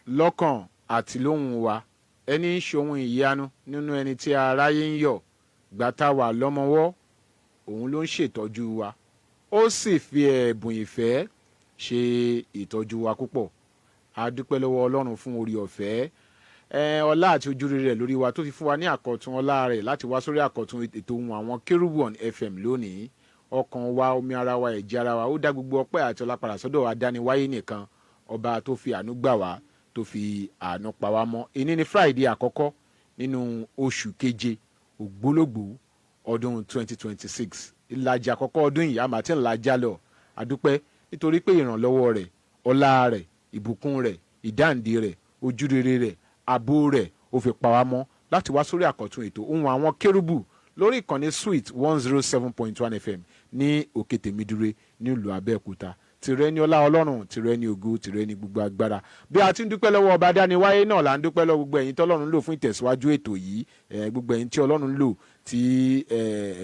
Lọ́kàn àti lóhùn wa, ẹni ń ṣohun ìyanu nínú ẹni tí aráyé ń yọ̀. Gbà tá wà lọ́mọwọ́, òun ló ń ṣètọ́jú wa, ó sì fi ẹ̀bùn ìfẹ́ ṣe ìtọ́jú wa púpọ̀. A dúpẹ́ lọ́wọ́ Ọlọ́run fún orí ọ̀fẹ́, ọlá àti ojúrere rẹ̀ lórí wa, tó fi fún wa ní àkọ́tún ọlá rẹ̀ láti wá sórí àkọ́tún ètò Ohùn Àwọn Kérúbù on FM lónìí. Ọkàn wa, omi ara wa, ẹ̀jẹ̀ ara wa, ó dá gbogbo ọpẹ́ àti ọlá padà sọ́dọ̀ adániwáyé nìkan, ọba tó fi àánú gbà wá, tó fi àánú pa wá mọ́. Èní ní Friday àkọ́kọ́ nínú oṣù keje ògbólógbòó ọdún 2026, ìlàjì àkọ́kọ́ ọdún yìí, àmà tí ń làjà lọ. Àdúpẹ́ nítorí pé ìrànlọ́wọ́ rẹ̀, ọlá rẹ̀, ìbùkún rẹ̀, ìdáǹdè rẹ̀, ojúrere rẹ̀, ààbò rẹ̀, ó fi pa wá mọ́ láti wá sórí àkọ́tún ètò Ohùn Àwọn Kérúbù lórí ìkànnì Sweet 107.1 FM ní Òkè Tèmídúré nílùú Abẹ́òkúta. Tìrẹ ní ọlá Ọlọ́run, tìrẹ ní ògo, tìrẹ ní gbogbo agbára. Bí a ti ń dúpẹ́ lọ́wọ́ ọba dániwáyé náà là ń dúpẹ́ lọ́wọ́ gbogbo ẹ̀yin tọ́lọ́run lò fún ìtẹ̀síwájú ètò yìí, gbogbo ẹ̀yin tí Ọlọ́run lò tí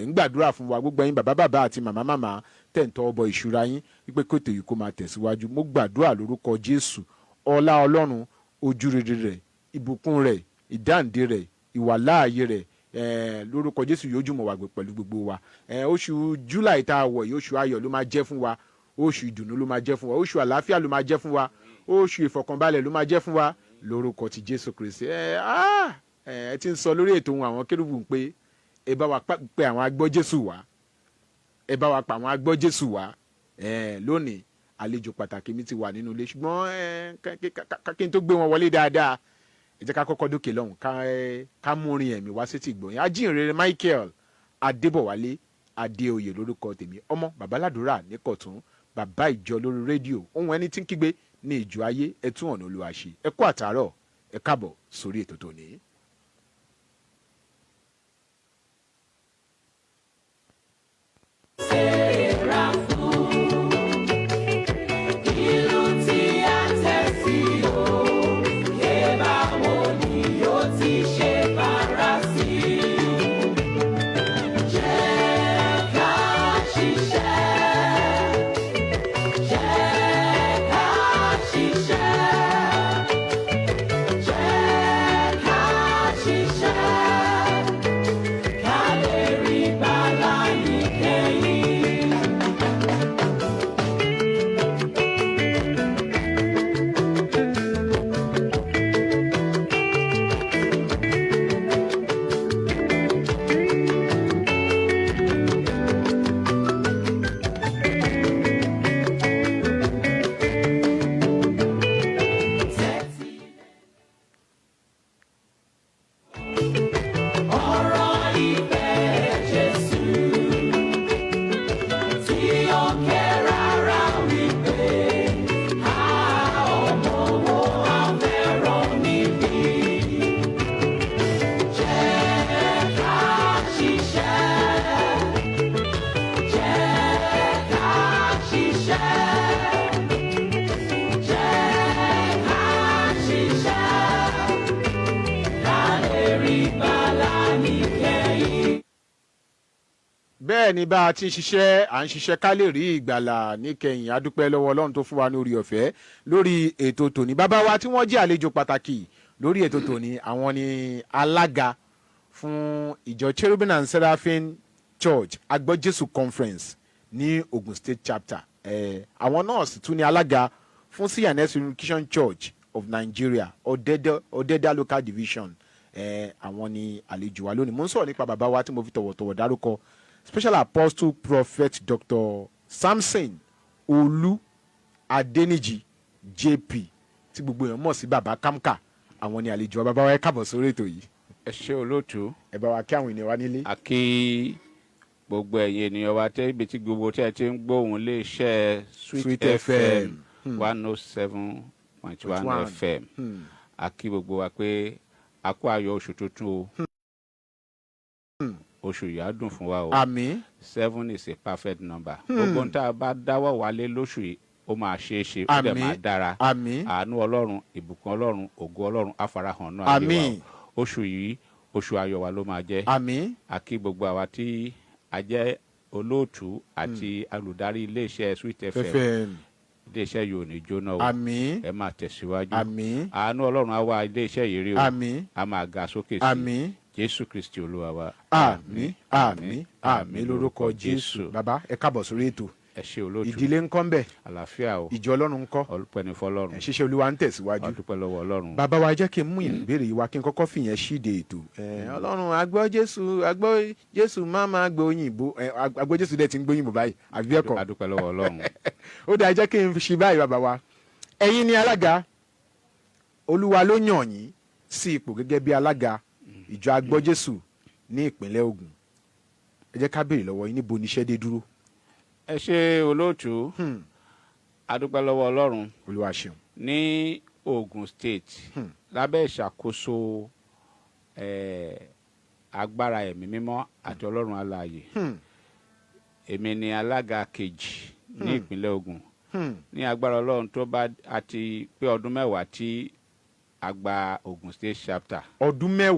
ń gbàdúrà fún wa, gbogbo ẹ̀yin bàbá bàbá àti màmá màmá tẹ̀ ń tọ́ ọbọ̀ ìṣúra yín wípé kó ètò yìí kó máa tẹ̀síwájú. Mo gbàdúrà lórúkọ Jésù, ọlá Ọlọ́run, ojúrere rẹ̀, ìbùkún rẹ̀, ìdáǹdè rẹ̀, ìwàláàyè rẹ̀, lórúkọ Jésù yóò jùmọ̀ wà pẹ̀lú gbogbo wa. Oṣù July tá a wọ̀ yìí, oṣù ayọ̀ ló máa jẹ́ fún wa, oṣù ìdùnnú ló máa jẹ́ fún wa, oṣù àlàáfíà ló máa jẹ́ fún wa, oṣù ìfọ̀kànbalẹ̀ ló máa jẹ́ fún wa lórúkọ ti Jésù Kristi. Ẹ ah ẹ ti ń sọ lórí ètò Ohùn Àwọn Kérúbù pé ẹ bá wa pe àwọn agbọ́ Jésù wá, ẹ bá wa pa àwọn agbọ́ Jésù wá. Lónìí, àlejò pàtàkì mi ti wà nínú ilé, ṣùgbọ́n kí n tó gbé wọn wọlé dáadáa, ẹ jẹ́ ká kọ́kọ́ dókè lọ́hùn, ká mú orin ẹ̀mí wá sétí ìgbọ̀nyìn. Ajínrere Michael Adébọ̀wálé Adéoyè lórúkọ tèmi, ọmọ babaládùúrà níkọ̀tún, bàbá ìjọ lórí rédíò, ohun ẹni tí ń kígbe ní ìjọ ayé, ẹ tún ọ̀nà Olúwa ṣe. Ẹ kú àtàárọ̀, ẹ káàbọ̀ sórí ètò tòní. Séráfù, ìlú tí a tẹ̀ sí òkè, báwo ni yóò ti ṣe fara sí? Jẹ́ ká ṣiṣẹ́, jẹ́ ká ṣiṣẹ́, jẹ́ ká ṣiṣẹ́, ká lè rí gbàlà níkẹyìn. Tẹ́tí ọ̀rọ̀ ìfẹ́ Jésù tí ó kẹ́ rárá wípé a ọmọ wo a fẹ́ràn níbí. Jẹ́ ká ṣiṣẹ́, jẹ́ ká ṣiṣẹ́, jẹ́ ká ṣiṣẹ́, ká lè rí gbàlà níkẹyìn. Bẹ́ẹ̀ ni, bá a ti ń ṣiṣẹ́, à ń ṣiṣẹ́ ká lè rí ìgbàlà níkẹyìn. Adúpẹ́ lọ́wọ́ Ọlọ́run tó fún wa ní orí ọ̀fẹ́ lórí ètò tòní. Bàbá wa tí wọ́n jẹ́ àlejò pàtàkì lórí ètò tòní, àwọn ni alága fún ìjọ Cherubim and Seraphim Church Agbọ́jésù Conference ní Ogun State Chapter. Àwọn náà sì tún ní alága fún C&S Unification Church of Nigeria, Ọ̀dẹ́dá Local Division. Àwọn ni àlejò wa lónìí. Mo ń sọ̀rọ̀ nípa bàbá wa tí mo fi tọ̀wọ̀tọ̀wọ̀ dárúkọ, Special Apostle Prophet Dr. Samson Olú Adéníjì JP, tí gbogbo èèyàn mọ̀ sí Bàbá Kamka. Àwọn ni àlejò wa. Bàbá wa, ẹ káàbọ̀ sórí ètò yìí. Ẹ ṣé, olóòtú. Ẹ bá wa kí àwọn ènìyàn wa nílé. A kí gbogbo ẹ̀yin ènìyàn wa tẹ́ ibi tí gbogbo tẹ́ ẹ ti ń gbóhùn iléeṣẹ́ Sweet, Sweet FM FM. 107.1 One. FM. A kí gbogbo wa pé a kó ayọ̀ oṣù tuntun o. Oṣù yìí á dùn fún wa o. Àmín. Seven is a perfect number. Gbogbo ohun tá a bá dáwọ́ wálé lóṣù yìí, ó máa ṣeé ṣe, ó dẹ̀ Àmín. máa dára. Àmín. Àánú Ọlọ́run, ìbùkún Ọlọ́run, ògo Ọlọ́run á farahàn náà ayé wa. Àmín. O. Oṣù yìí, oṣù ayọ̀ wa ló máa jẹ́. Àmín. A kí gbogbo àwa tí a jẹ́ olóòtú àti olùdarí iléeṣẹ́ Sweet FM. FM. Iléeṣẹ́ yìí ò ní jóná o. Àmín. Ẹ máa tẹ̀síwájú. Àmín. Àánú Ọlọ́run á wá iléeṣẹ́ yìí rí o. Àmín. A máa ga sókè sí. Àmín. Jésù Kristi Olúwa wa. Àmín, àmín, àmín lórúkọ Jésù. Bàbá, ẹ káàbọ̀ sórí ètò. Ẹ ṣe, olóòtú. Ìdílé ńkọ́ ń bẹ̀? Àlàáfíà o. Ìjọ Ọlọ́run ńkọ́? Ọpẹ́ ni fọ́lọ́run. Ẹ ṣiṣẹ́ Olúwa ń tẹ̀síwájú. Ọdúpẹ́ lọ́wọ́ Ọlọ́run. Bàbá wa, jẹ́ kí n mú ìbéèrè yìí wá, kí n kọ́kọ́ fìyẹn ṣíde ètò. Ọlọ́run agbọ́ Jésù, agbọ́ Jésù má máa gbóyìnbó. Agbọ́ Jésù dẹ̀ ti ń gbóyìnbó báyìí, àbí bẹ́ẹ̀ kọ́? Adúpẹ́ lọ́wọ́ Ọlọ́run. Ó dáa, jẹ́ kí n ṣe báyìí. Bàbá wa, ẹ̀yin ni alága. Olúwa ló yàn yín sí ipò gẹ́gẹ́ bí alága ìjọ agbọ́jésù ní ìpínlẹ̀ Ògùn. Ẹ jẹ́ ká béèrè lọ́wọ́ yín, níbo níṣẹ́ dé dúró? Ẹ ṣe, olóòtú. Adúpẹ́ lọ́wọ́ Ọlọ́run. Olúwa ṣeun. Ní Ogun State, lábẹ́ ìṣàkóso agbára Ẹ̀mí Mímọ́ àti Ọlọ́run alààyè, èmi ni alága kejì ní ìpínlẹ̀ Ògùn. Ní agbára Ọlọ́run, tó bá àti pé ọdún 10 tí a gba Ogun State chapter. Ọdún 10.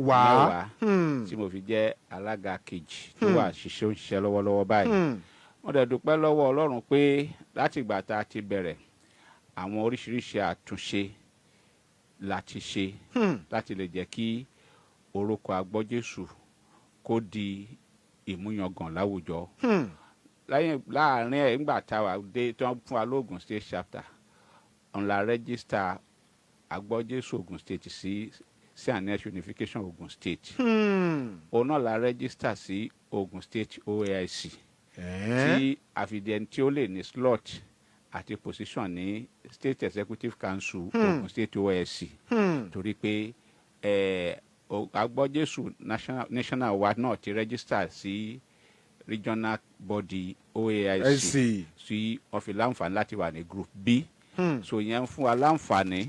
10 tí mo fi jẹ́ alága kejì tó wà ṣiṣẹ́, ń ṣiṣẹ́ lọ́wọ́lọ́wọ́ báyìí. Wọ́n dẹ̀ dúpẹ́ lọ́wọ́ Ọlọ́run pé láti ìgbà tá a ti bẹ̀rẹ̀, àwọn oríṣiríṣi àtúnṣe láti ṣe láti lè jẹ́ kí orúkọ agbọ́jésù kó di ìmúyangàn láwùjọ. Lẹ́yìn láàrin ẹ̀, ńgbà tá a wà dé tí wọ́n fún wa lóògùn State chapter, ńlá register agbọ́jésù Ogun State sí C&S Unification Ogun State. Òun náà la register sí Ogun State OAIC, tí àfìdí tí ó lè ní slot àti position ní State Executive Council Ogun State OAIC, torí pé agbọ́jésù national wa náà ti register sí regional body OAIC, SC. tí wọ́n fi láǹfààní láti wà ní group B. So ìyẹn ń fún wa láǹfààní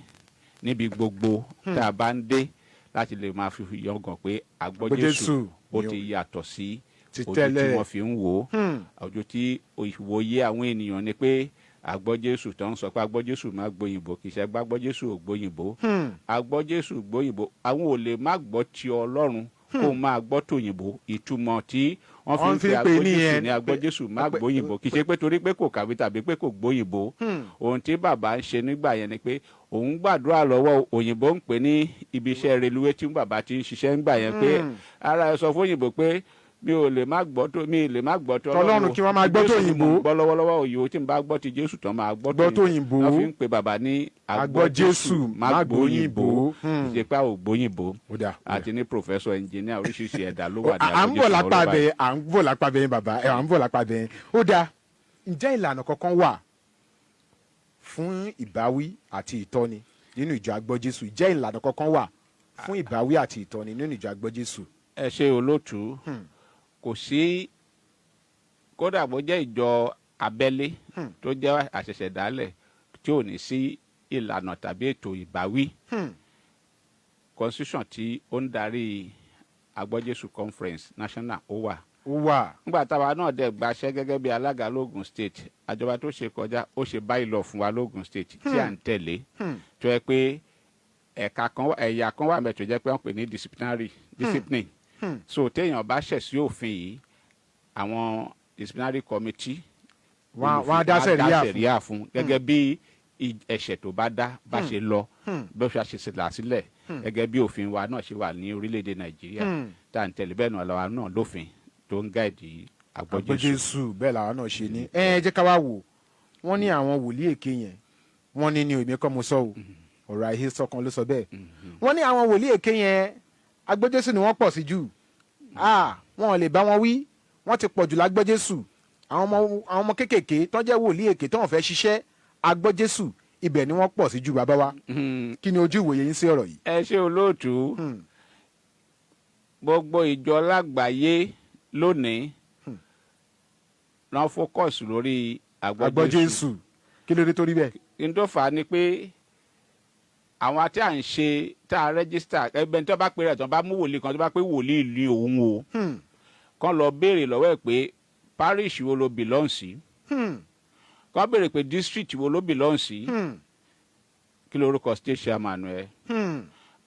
níbi gbogbo tá a bá ń dé láti lè máa fi yangàn pé agbọ́jésù Agbọ́jésù ó ni ti yàtọ̀ sí ti ojú tí tẹ́lẹ̀. wọ́n fi ń wò ó. Ojú tí ìwòye àwọn ènìyàn ni pé agbọ́jésù tó ń sọ pé agbọ́jésù má gbóyìnbó, kì í ṣe agbọ́jésù ò gbóyìnbó. Agbọ́jésù gbóyìnbó, àwọn ò lè má gbọ́ ti Ọlọ́run kó máa gbọ́ tòyìnbó. Ìtumọ̀ tí wọ́n Wọ́n fi fi ń ń pe pè agbọ́jésù nìyẹn. ní agbọ́jésù má gbóyìnbó, kì í ṣe pé torí pé kò kàwé tàbí pé kò gbóyìnbó. Ohun tí bàbá ń ṣe nígbà yẹn ni pé òun gbàdúrà lọ́wọ́. Òyìnbó ń pè ní ibi iṣẹ́ reluwé tí bàbá ti ń ṣiṣẹ́ ńgbà yẹn pé ara ẹ sọ fún òyìnbó pé mi ò lè má gbọ́ tó, mi lè má gbọ́ tó. Tọlọ́run kí wọ́n máa gbọ́ Jésù ni tòyìnbó. mò ń gbọ́ lọ́wọ́lọ́wọ́. Òyìnbó tí n bá gbọ́ ti Jésù tán, máa gbọ́ Gbọ́ tòyìnbó. Wọ́n fi ń pe bàbá ní Agbọ́jésù má gbóyìnbó. Ìṣe pé a ò gbóyìnbó. Ó dáa. Àti ní professor, engineer, oríṣiríṣi ẹ̀dá ló wà ní À ń bọ̀ Agbọ́jésù lápá lọ́wọ́ báyìí. bẹ́ẹ̀, à ń bọ̀ lápá bẹ́ẹ̀, bàbá ẹ̀, à ń bọ̀ lápá bẹ́ẹ̀. Ó dáa, ǹjẹ́ ìlànà kankan wà fún ìbáwí àti ìtọ́ni nínú ìjọ agbọ́jésù? Ǹjẹ́ ìlànà kankan wà fún ìbáwí àti ìtọ́ni nínú ìjọ agbọ́jésù? Ẹ ṣe, olóòtú. Kò sí. Kódà bó jẹ́ ìjọ abẹ́lé tó jẹ́ àṣẹ̀ṣẹ̀dálẹ̀ tí ò ní sí ìlànà tàbí ètò ìbáwí, constitution tí ó ń darí agbọ́jésù conference national, ó wà. Ó wà. Nígbà táwa náà dẹ̀ gbaṣẹ́ gẹ́gẹ́ bí alága lógùn State, àjọba tó ṣe kọjá, ó ṣe báyìí lọ fún wa lógùn State tí à ń tẹ̀lé, tó yẹ pé ẹ̀ka kan ẹ̀yà kan wà mẹ́tò jẹ́ pé wọ́n pè ní disciplinary discipline. So téèyàn bá ṣẹ̀ sí òfin yìí, àwọn disciplinary committee Wọ́n á dá sẹ̀ríyà fún. Sẹ̀ríyà fún gẹ́gẹ́ bí ẹ̀ṣẹ̀ tó bá dá bá ṣe lọ, bó ṣe ṣe là sílẹ̀, gẹ́gẹ́ bí òfin wa náà ṣe wà ní orílẹ̀-èdè Nàìjíríà tá à ń tẹ̀lé. Bẹ́ẹ̀ náà làwa náà lófin tó ń guide agbọ́jésù. Agbọ́jésù, bẹ́ẹ̀ làwọn náà ṣe ní. Ẹ jẹ́ ká wá wò, wọ́n ní àwọn wòlíì èké yẹn, wọ́n ní ní èmi kọ́ mo sọ o, ọ̀rọ̀ àhesọ kan ló sọ bẹ́ẹ̀. Wọ́n ní àwọn wòlíì èké yẹn, agbọ́jésù ni wọ́n pọ̀ sí jù. Ah, wọn ò lè bá wọn wí, wọ́n ti pọ̀ jù lágbọ́jésù. Àwọn ọmọ kéékèèké tó jẹ́ wòlíì èké tó wọ́n fẹ́ ṣiṣẹ́ agbọ́jésù, ibẹ̀ ni wọ́n pọ̀ sí jù. Bàbá wa, kí ni ojú ìwòye yín sí ọ̀rọ̀ yìí? Ẹ ṣe, olóòtú. Gbogbo ìjọ lágbàáyé lónìí wọ́n focus lórí agbọ́jésù. Agbọ́jésù, kí ló dé tó rí bẹ́ẹ̀? N tó fà á ni pé àwọn tí à ń ṣe tá a register, ẹgbẹ́ tó bá pè rẹ̀, tó bá mú wòlíì kan tó bá pé wòlíì ní òun o, kán lọ béèrè lọ́wọ́ ẹ̀ pé parish wo ló belong sí, kán béèrè pé district wo ló belong sí, kí lorúkọ state chairman ẹ.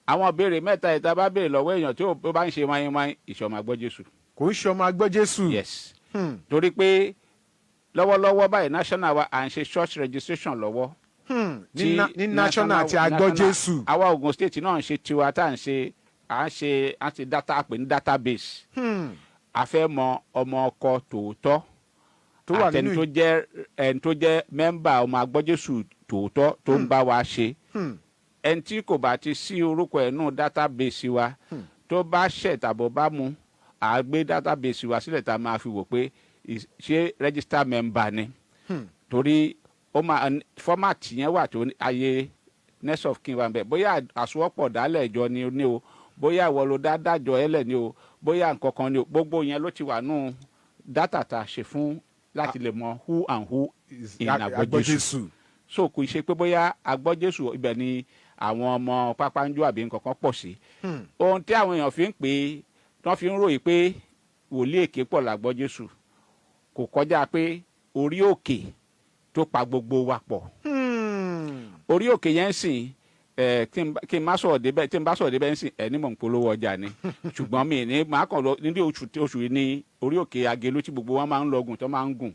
Àwọn béèrè mẹ́ta ìta bá béèrè lọ́wọ́ èèyàn tí ó bá ń ṣe wáyéwáyé, ìṣọ̀mọ̀ agbọ́jésù. Kò ń ṣọmọ agbọ́jésù. Yes, torí pé Lọ́wọ́lọ́wọ́ báyìí, national wa, à ń ṣe church registration lọ́wọ́. Ní national àti Agbọ́jésù. Àwa Ogun State náà ń ṣe tiwa tá à ń ṣe, à ń ṣe à ń ṣe data, a pè ní database. A fẹ́ mọ ọmọ ọkọ tòótọ́ tó wà àtẹni nínú tó jẹ́ ẹni tó jẹ́ member ọmọ Agbọ́jésù tòótọ́ tó ń bá wa ṣe. Ẹni tí kò bá ti sí orúkọ ẹ̀ nù database wa, tó bá ṣẹ̀ tàbọ̀ bá mu, à gbé database wa sílẹ̀ tá a máa fi wò pé ṣé register member ni, torí ó máa format yẹn wà tó ayé next of kin wà ń bẹ̀, bóyá àsowọ́pọ̀ dálẹ̀ ìjọ ni ní o, bóyá ìwọ ló dá dájọ́ ẹlẹ̀ ni o, bóyá nǹkan kan ni o, gbogbo yẹn ló ti wà nù data tá a ṣe fún láti lè mọ who and who in Agbọ́jésù. Agbọ́jésù. So kò ṣe pé bóyá Agbọ́jésù ibẹ̀ ni àwọn ọmọ pápánjú àbí nǹkan kan pọ̀ sí. Ohun tí àwọn èèyàn fi ń pè é, tí wọ́n fi ń ròyìn pé wòlíì èké pọ̀ l'Agbọ́jésù, kò kọjá pé orí òkè tó pa gbogbo wa pọ̀, orí òkè yẹn ń sìn ẹ, kí n má sọ̀rọ̀ débẹ̀, tí n bá sọ̀rọ̀ débẹ̀ ń sìn ẹ ní mò ń polówó ọjà ni, ṣùgbọ́n mi ní màá kàn lọ nílé. Oṣù yìí ní orí òkè Agelu tí gbogbo wọn máa ń lọ gùn, tó máa ń gùn.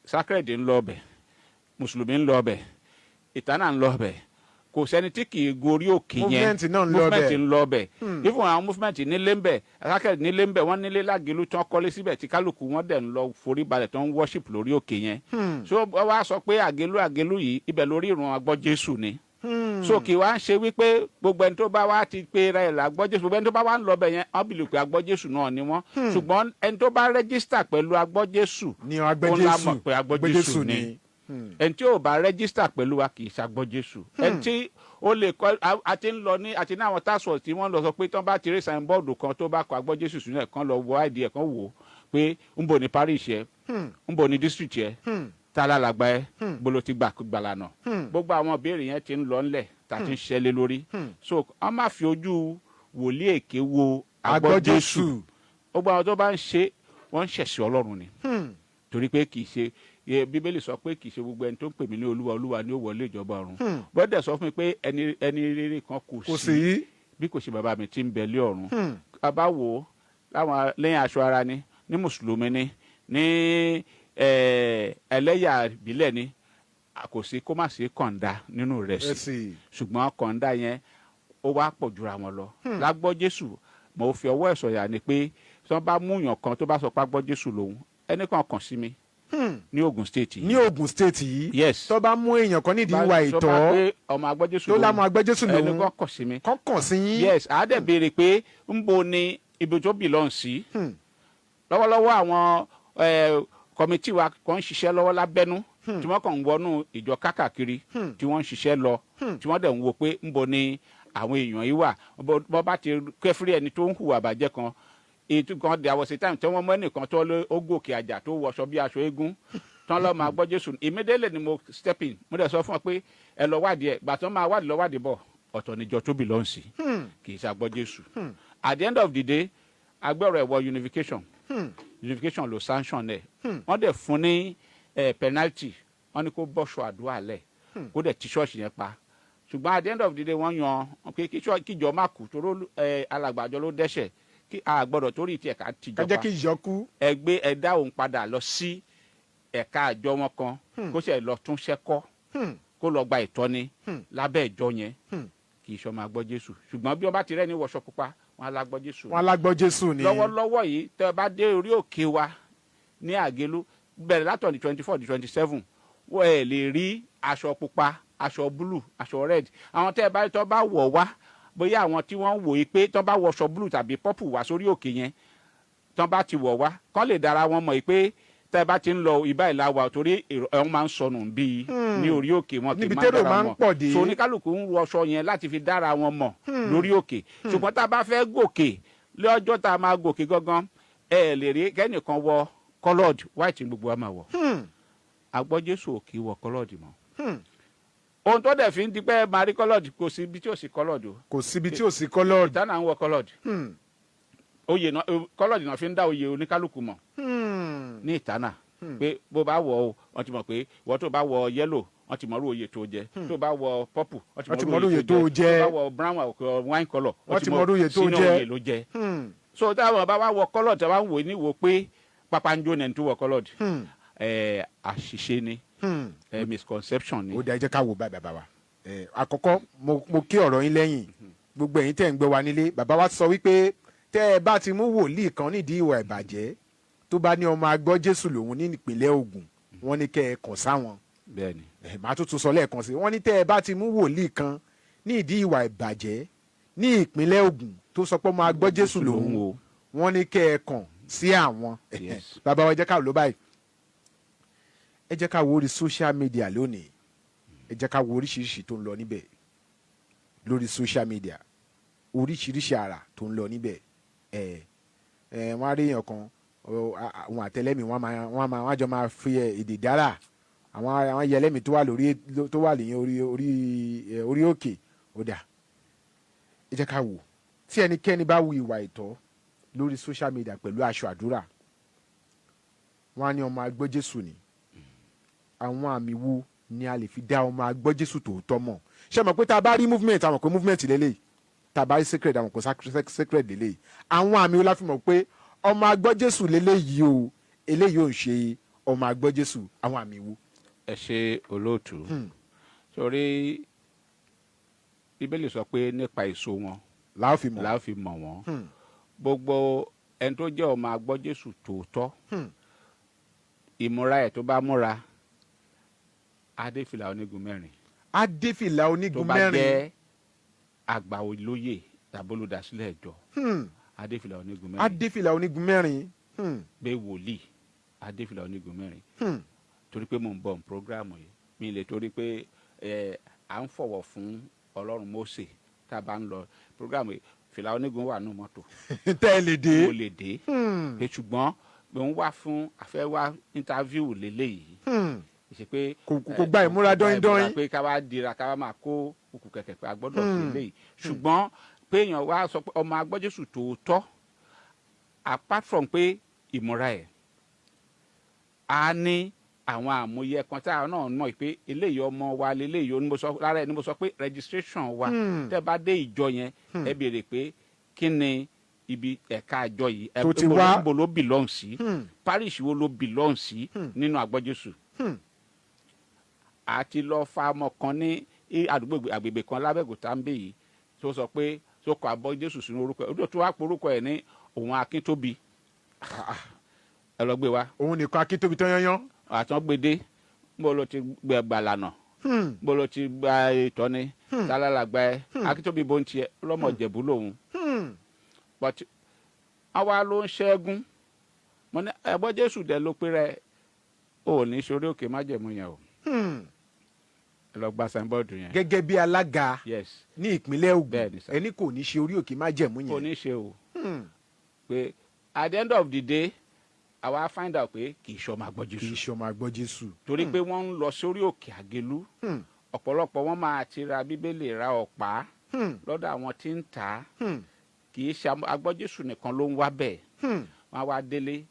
Sacred ń lọ ọbẹ̀, mùsùlùmí ń lọ ọbẹ̀, ìtànà ń lọ ọbẹ̀, kò sẹ́ni tí kì í gun orí òkè yẹn. Movement náà ń lọ Movement bẹ̀. ń lọ ọbẹ̀. Even àwọn movement nílé ń bẹ̀, sacred nílé ń bẹ̀, wọ́n nílé l'Ágelú tí wọ́n kọ́lé síbẹ̀, tí kálukú wọn dẹ̀ ń lọ forí balẹ̀, tó ń worship lórí òkè yẹn. So wọ́n wá sọ pé Àgélú, Àgélú yìí, ibẹ̀ lórí ìrun Agbọ́jésù ni. So kì wá ń ṣe wípé gbogbo ẹni tó bá wá ti pé ra ẹ̀ l'Agbọ́jésù, gbogbo ẹni tó bá wá ń lọ bẹ̀ yẹn, wọ́n believe pé Agbọ́jésù náà ni wọ́n, ṣùgbọ́n ẹni tó bá register pẹ̀lú Agbọ́jésù Ní òun la Agbọ́jésù. mọ̀ pé Agbọ́jésù ni. Ẹni tí ò bá register pẹ̀lú wa kì í ṣàgbọ́jésù. Ẹni tí ó lè kọ́ a ti ń lọ ní àti ní àwọn task force tí wọ́n lọ sọ pé tí wọ́n bá ti rí signboard kan tó bá kọ Agbọ́jésù sínú ẹ̀, kan lọ wọ ID ẹ̀, kan wò ó pé ń bò ní parish ẹ̀, ń bò ní district ẹ̀, tá a lálàgbà ẹ̀, bolo ti gbà gbàlànà. Gbogbo àwọn ìbéèrè yẹn ti ń lọ ńlẹ̀ tá a ti ń ṣẹlẹ̀ lórí. So wọ́n má fi ojú wòlíì èké wo Agbọ́jésù. Agbọ́jésù. Gbogbo àwọn tó bá ń ṣe, wọ́n ń ṣẹ̀ṣẹ̀ Ọlọ́run ni, torí pé kì í ṣe Bíbélì sọ pé kì í ṣe gbogbo ẹni tó ń pè mí ní Olúwa, Olúwa ni ó wọlé ìjọba ọ̀run. Bọ́dẹ̀ sọ fún mi pé ẹni rere kan kò Kò sí sí. bí kò ṣe bàbá mi tí ń bẹ lé ọ̀run. A bá wò ó láwọn lẹ́yìn aṣọ ara ni, ní mùsùlùmí ni, ní ẹlẹ́yà ìbílẹ̀ ni, kò sí kó má sí kọ̀ǹda nínú rẹ̀ sí. Ẹ̀sìn. Ṣùgbọ́n kọ̀ǹda yẹn, ó wá pọ̀ jura wọn lọ. Lágbọ́jésù, mo fi ọwọ́ ẹ̀ sọ̀yà ni pé tí wọ́n bá mú yàn kan tó bá sọ pé Agbọ́jésù lòun, ẹnì kan kàn sí mi ní Ogun State yìí. Ní Ogun State yìí? Yes. Tó bá mú èèyàn kan nídìí ìwà Tó bá ìtọ́ pé ọmọ Agbọ́jésù tó lámú Agbọ́jésù ẹnì lòun, kan kàn sí mi. Kàn kàn sí yín. Yes, àá dẹ̀ béèrè pé ń bo ni ibi tó belong sí. Lọ́wọ́lọ́wọ́, àwọn committee wa kan ń ṣiṣẹ́ lọ́wọ́ lábẹ́nú tí wọ́n kàn ń wọnú ìjọ kákàkiri, tí wọ́n ń ṣiṣẹ́ lọ, tí wọ́n dẹ̀ ń wo pé ń bo ni àwọn èèyàn yìí wà. Bọ́ bá ti kẹ́fírí ẹni tó ń hùwà bàjẹ́ kan, ètò kan, there was a time tí wọ́n mú ẹnìkan tó lé ó gòkè àjà, tó wọṣọ bí aṣọ eégún tán lọ́ọ́ máa gbọ́ Jésù. Immediately ni mo step in, mo dẹ̀ sọ fún ọ pé ẹ lọ wádìí ẹ. Gbà tó máa wádìí lọ, wádìí bọ̀, ọ̀tọ̀ níjọ tó belong sí, kì í ṣe Agbọ́ Jésù. At the end of the day, agbẹ́rọ̀ ẹ̀wọ̀ unification, unification ló sanction ẹ̀. Wọ́n dẹ̀ fún ní penalty, wọ́n ní kó bọ́ṣọ àdúrà lẹ̀, kó dẹ̀ ti ṣọ́ọ̀ṣì yẹn pa. Ṣùgbọ́n at the end of the day, wọ́n yan pé kí kíjọ má kú, toró alàgbàjọ ló dẹ́ṣẹ̀, kí a gbọ́dọ̀ torí tiẹ̀ ká Ká tìjọba. jẹ́ kí ìjọ kú. Ẹ gbé ẹ dá òun padà lọ sí ẹ̀ka àjọ wọn kan, kó sì lọ túnṣẹ́ kọ́, kó lọ gba ìtọ́ni lábẹ́ ìjọ yẹn. Kì í ṣe ọmọ Agbọ́ Jésù, ṣùgbọ́n bí wọ́n bá ti rẹ́ni wọṣọ pupa, wọn á lágbọ́ Jésù. Wọn alágbọ́ Jésù ni. Lọ́wọ́lọ́wọ́ yìí, tẹ́ ẹ bá dé orí òkè wa ní Àgélú, bẹ̀rẹ̀ látọ̀ ní 24 di 27, wọ́n ẹ̀ lè rí aṣọ pupa, aṣọ blue, aṣọ red. Àwọn tẹ́ ẹ bá tọ́ bá wọ̀ wá, bóyá àwọn tí wọ́n ń wò yí pé tọ́ bá wọṣọ blue tàbí purple wá sórí òkè yẹn, tọ́ bá ti wọ̀ wá, kán lè dára wọn mọ̀ yìí pé tẹ́ ẹ bá ti ń lọ ìbá ìlà wa, torí ẹ̀wọ̀n máa ń sọnù bíi ní orí òkè wọn kì í Níbi máa térò dára máa ń wọn. pọ̀ dé. So oníkálukú ń wọṣọ yẹn láti fi dára wọn mọ̀ lórí òkè. Ṣùgbọ́n tá a bá fẹ́ gòkè, lọ́jọ́ tá a máa gòkè gangan, ẹ lè rí kẹ́nìkan wọ coloured. White ní gbogbo wa máa wọ̀. Agbọ́jésù ò kì í wọ coloured mọ́. Ohun tó dẹ̀ fi ń di pé máa rí coloured, kò sí ibi tí ò sí coloured o. Kò síbi tí ò sí coloured. Ìtànà ń wọ coloured. Oyè náà, coloured náà fi ń dá oyè oníkálukú mọ̀ ní ìtànà, pé bó bá wọ̀ o, wọ́n ti mọ̀ pé wọ́n tó bá wọ yellow, wọ́n ti mọ̀ irú oyè tó jẹ. Tó bá wọ purple, wọ́n ti mọ̀ irú oyè tó jẹ. Tó bá wọ brown or wine colour, Wọ́n ti mọ̀ irú oyè tó sínú jẹ. oyè ló jẹ. So táwọn bá wá wọ coloured, tí wọ́n wò ní wò pé papanjo ní ẹni tó wọ coloured. Àṣìṣe ni, misconception ni. Ó dá, ẹ jẹ́ ká wò báyìí, bàbá wa. Àkọ́kọ́, mo kí ọ̀rọ̀ yín lẹ́yìn. Gbogbo ẹ̀yin tẹ́ ń gbọ́ wa nílé, bàbá wa sọ wípé tẹ́ ẹ bá ti mú wòlíì kan nídìí ìwà ìbàjẹ́ tó bá ní ọmọ agbọ́ Jésù lòun ní ìpínlẹ̀ Ògùn, wọ́n ní kẹ́ ẹ kàn sáwọn. Bẹ́ẹ̀ni. Màá tún tún sọ lẹ́ẹ̀kan sí i. Wọ́n ní tẹ́ ẹ bá ti mú wòlíì kan ní ìdí ìwà ìbàjẹ́ ní ìpínlẹ̀ Ògùn tó sọ pé ọmọ agbọ́ Jésù lòun o, wọ́n ní kẹ́ ẹ kàn sí àwọn. Bàbá wa, ẹ jẹ́ ká ló báyìí. Ẹ jẹ́ ká wo orí social media lónìí. Ẹ jẹ́ ká wo oríṣiríṣi tó ń lọ níbẹ̀ lórí social media, oríṣiríṣi àrà tó ń lọ níbẹ̀. Ẹ ẹ wọ́n á rí èèyàn kan, àwọn àtẹlẹ́mì, wọ́n á máa wọ́n á jọ máa fi èdè dára. Àwọn yẹlẹ́mì tó wà lórí, tó wà ní orí òkè. Ó dà, ẹ jẹ́ ká wò, tí ẹnikẹ́ni bá wu ìwà ìtọ́ lórí social media pẹ̀lú aṣọ àdúrà, wọ́n á ní ọmọ agbọ́ Jésù ni. Àwọn àmì wo ni a lè fi dá ọmọ agbọ́ Jésù tòótọ́ mọ̀? Ṣé mọ̀ pé tá a bá rí movement, àwọn pé movement lélẹ́yìí, tá a bá rí sacred, àwọn kò sacred lélẹ́yìí. Àwọn àmì wo la fi mọ̀ pé ọmọ agbọ́ Jésù lélẹ́yìí o, eléyìí ò ń ṣe ọmọ agbọ́ Jésù? Àwọn àmì wo? Ẹ ṣe, olóòtú. Sórí Bíbélì sọ pé nípa èso wọn la ó fi mọ̀. La ó fi mọ̀ wọ́n. Gbogbo ẹni tó jẹ́ ọmọ agbọ́ Jésù tòótọ́, ìmúra ẹ̀ tó bá múra, adéfìlà onígun mẹ́rin, adéfìlà tó onígun bá mẹ́rin, jẹ́ àgbà olóyè tàbí olùdásílẹ̀ ìjọ, adéfìlà onígun mẹ́rin, adéfìlà onígun mẹ́rin. Pé wòlíì, adéfìlà onígun mẹ́rin. Torí pé mò ń bọ̀ ní program yìí, mi lè torí pé à ń fọ̀wọ̀ fún Ọlọ́run Mósè. Tá a bá ń lọ program yìí, fìlà onígun wà nù mọ́tò. Tẹ́ ẹ lè dé. Mo lè dé. Pé ṣùgbọ́n mo ń wá fún àfẹ́ wá interview lélẹ́yìí. Ṣe pé Kò gba ìmúra kò gba ìmúra dọ́yìndọ́yìn. Pé ká wá dira, ká wá máa kó òkú kẹ̀kẹ́ pé a gbọ́dọ̀ ṣe léyìí. Ṣùgbọ́n pé èèyàn wá sọ pé ọmọ agbọ́jésù tòótọ́, apart from pé ìmúra ẹ̀, a ní àwọn àmúyẹ kan tá a náà mọ̀ pé eléyìí ọmọ wa leléyìí. Ó ní mo sọ lára ẹ̀ ní mo sọ pé registration wa, tẹ́ bá dé ìjọ yẹn, ẹ béèrè pé kí ni ibi ẹ̀ka àjọ yìí Tó ti níbo wá. Níbo ló belong sí, parish wo ló belong sí nínú àgbọ́jésù. Àti lọ fa ọmọ kan ní àdúgbò àgbègbè kan lábẹ́òkúta ń bè yìí tó sọ pé tó kọ àbọ̀ Jésù sínú orúkọ ẹ̀, ó tó wá porúkọ ẹ̀ ní òun Akíntóbi. Ẹ lọ gbé wa. Òun nìkan Akíntóbi tán yányán. Àtàn gbèdé, nbọ ló ti gbẹ gbàlànà, nbọ ló ti gba ìtọ́ni tálálàgbà ẹ? Akíntóbi bó ń tiẹ̀ lọ́mọ Ìjẹ̀bú lòun, but àwa ló ń ṣẹ́gun. Mo ní ẹ̀gbọ́n Jésù dẹ̀ ló pé rẹ ò ní sórí òkè májẹ̀mú yẹn o. Ẹ lọ gba signboard yẹn. Gẹ́gẹ́ bí alága ní ìpínlẹ̀ Ògùn, Bẹ́ẹ̀ni, sir. ẹni kò ní ṣe orí òkè májẹ̀mú Kò yẹn. ní ṣe o. Pé at the end of the day, àwa find out pé kì í ṣe ọmọ àgbọ̀ Kì í Jésù. ṣe ọmọ àgbọ̀ Jésù. Torí pé wọ́n ń lọ sórí òkè àgélú, ọ̀pọ̀lọpọ̀ wọ́n máa ti ra Bíbélì, ra ọ̀pá lọ́dọ̀ àwọn tí ń tà á. Kì í ṣe agbọ́ Jésù nìkan ló ń wá bẹ́ẹ̀. Wọ́n á wá délé,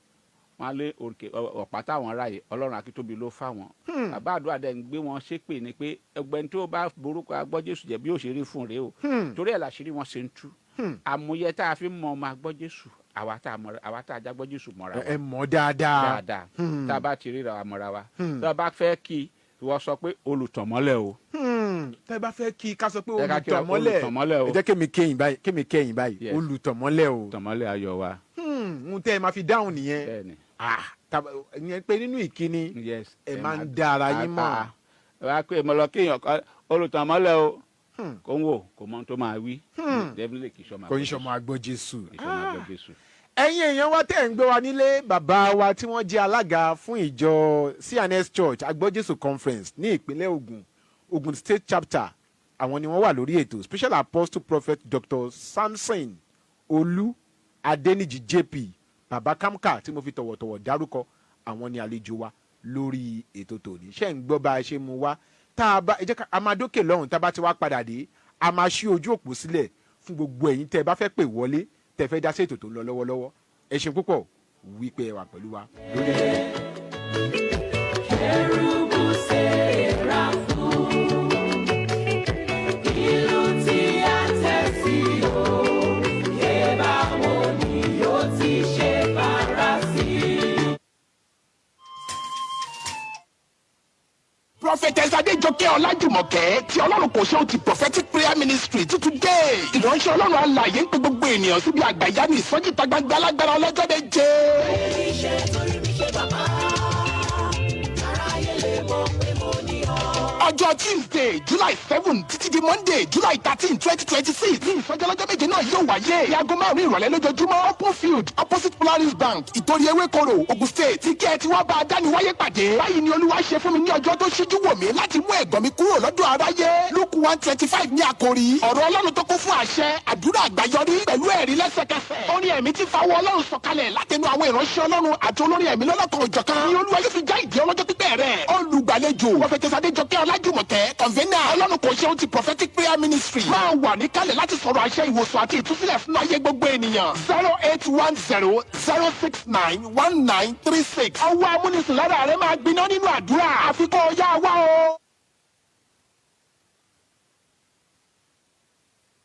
wọ́n á lé òkè ọ̀pá táwọn ráàyè, Ọlọ́run Akíntóbi ló fáwọn. Bàbá àdúrà dẹ̀ ń gbé wọn ṣépè ni pé ẹgbẹ́ni tó bá borúkọ agbọ́ Jésù jẹ́, bí ó ṣe rí fún rèé o. Torí ẹ̀ làṣírí wọn ṣe ń tú. Àmúyẹ tá a fi mọ ọmọ agbọ́ Jésù, àwa tá a mọ, àwa tá a jágbọ́ Jésù mọ́ra wa Ẹ mọ̀ dáadáa. dáadáa. Tá a bá ti ríra wa, mọ́ra wa. Tá a bá fẹ́ kí wọ́n sọ pé olùtànmọ́lẹ̀ o. Tẹ́ bá fẹ́ kí ká sọ pé Ẹ ká kí wa, olùtànmọ́lẹ̀. Olùtànmọ́lẹ̀ o. Ẹ jẹ́ kémi kẹ́yìn báyìí, kémi kẹ́yìn báyìí. Olùtànmọ́lẹ̀ o. Tànmọ́lẹ̀ ayọ̀ wa. Ń tẹ́ ẹ máa fi dáhùn nìyẹn. Bẹ́ẹ̀ni. Ah, ìyẹn pé nínú ìkíni ẹ máa ń dá ara yín mọ̀. Ah, ah. Ẹ wá pé mo lọ kéèyàn kan olùtànmọ́lẹ̀ o, kò ń wò, kò mọ ohun tó máa wí. Definitely kì í ṣọmọ Kò ń ṣọmọ àgbọ̀ Jésù. Kì í ṣọmọ àgbọ̀ Jésù. Ẹ̀yin èèyàn wa tẹ̀ ń gbé wa nílé, bàbá wa tí wọ́n jẹ́ alága fún ìjọ C&S Church Agbọ́jésù Conference ní ìpínlẹ̀ Ògùn, Ògùn State Chapter, àwọn ni wọ́n wà lórí ètò, Special Apostle Prophet Dr. Samson Olú Adéníjì JP, Bàbá Kamka tí mo fi tọ̀wọ̀tọ̀wọ̀ dárúkọ, àwọn ni àlejò wa lórí ètò tòní. Ṣé ń gbọ́ bá a ṣe mú wa? Tá a bá ẹ jẹ́ ká a máa dókè lọ́hùn. Tá a bá ti wá padà dé, a máa ṣí ojú òpó sílẹ̀ fún gbogbo ẹ̀yin tẹ́ ẹ bá fẹ́ pè wọlé, tẹ́ ẹ fẹ́ dá sí ètò tó ń lọ lọ́wọ́lọ́wọ́. Ẹ ṣeun púpọ̀ wípé ẹ wà pẹ̀lú wa lórí ètò. Kérúbù Séráfù, ìlú tí a tẹ̀ sí òkè, báwo ni yóò ti ṣe fara sí? Ọlájùmọ̀kẹ́ tí Ọlọ́run kò ṣe ó ti Prophetic Prayer Ministry tuntun dé. Ìránṣẹ́ Ọlọ́run alààyè ń pe gbogbo ènìyàn síbi àgbàyanu ìsọjí ìta gbangba alágbára ọlọ́jọ́ méje. Iṣẹ́ torí mi ṣe bàbá, aráyé lè mọ̀ pé mo ní ọ. Ọjọ́ Tuesday, July 7 títí di Monday, July 13, 2026 ní ìsọjí ọlọ́jọ́ méje náà yóò wáyé ní aago 5 ìrọ̀lẹ́ lójoojúmọ́. Open Field, opposite Polaris Bank, Ìtorí Ewékoro, Ogun State, tí kí ẹ ti wá bá a dáni wáyé pàdé. Báyìí ni Olúwa ṣe fún mi ní ọjọ́ tó ṣíjú wò mí láti mú ẹ̀gàn mi kúrò lọ́dọ̀ aráyé. Luke 1:25 ní àkòrí. Ọ̀rọ̀ Ọlọ́run tó kún fún àṣẹ, àdúrà àgbáyọrí pẹ̀lú ẹ̀rí lẹ́sẹ̀kẹsẹ̀. Orin ẹ̀mí ti fawọ́ Ọlọ́run sọ̀kalẹ̀ látẹnu àwọn ìránṣẹ́ Ọlọ́run àti olórin ẹ̀mí lọ́lọ́kan òjọ̀kan. Ní Olúwa yóò fi já ìdí ọlọ́jọ́ pípẹ́ rẹ̀. Olùgbàlejò, Prophetess Adéjọkẹ́ Ọlájùmọ̀kẹ́, convener, Ọlọ́run kò ṣeun ti Prophetic Prayer Ministry. Máa wà níkàlẹ̀ láti sọ̀rọ̀ àṣẹ ìwòsàn àti ìtúsílẹ̀ fún ayé gbogbo ènìyàn. 08100691936. Ọwọ́ amúnisìn lára rẹ̀ máa gbiná nínú àdúrà. Àfikún ọ̀yá wa o.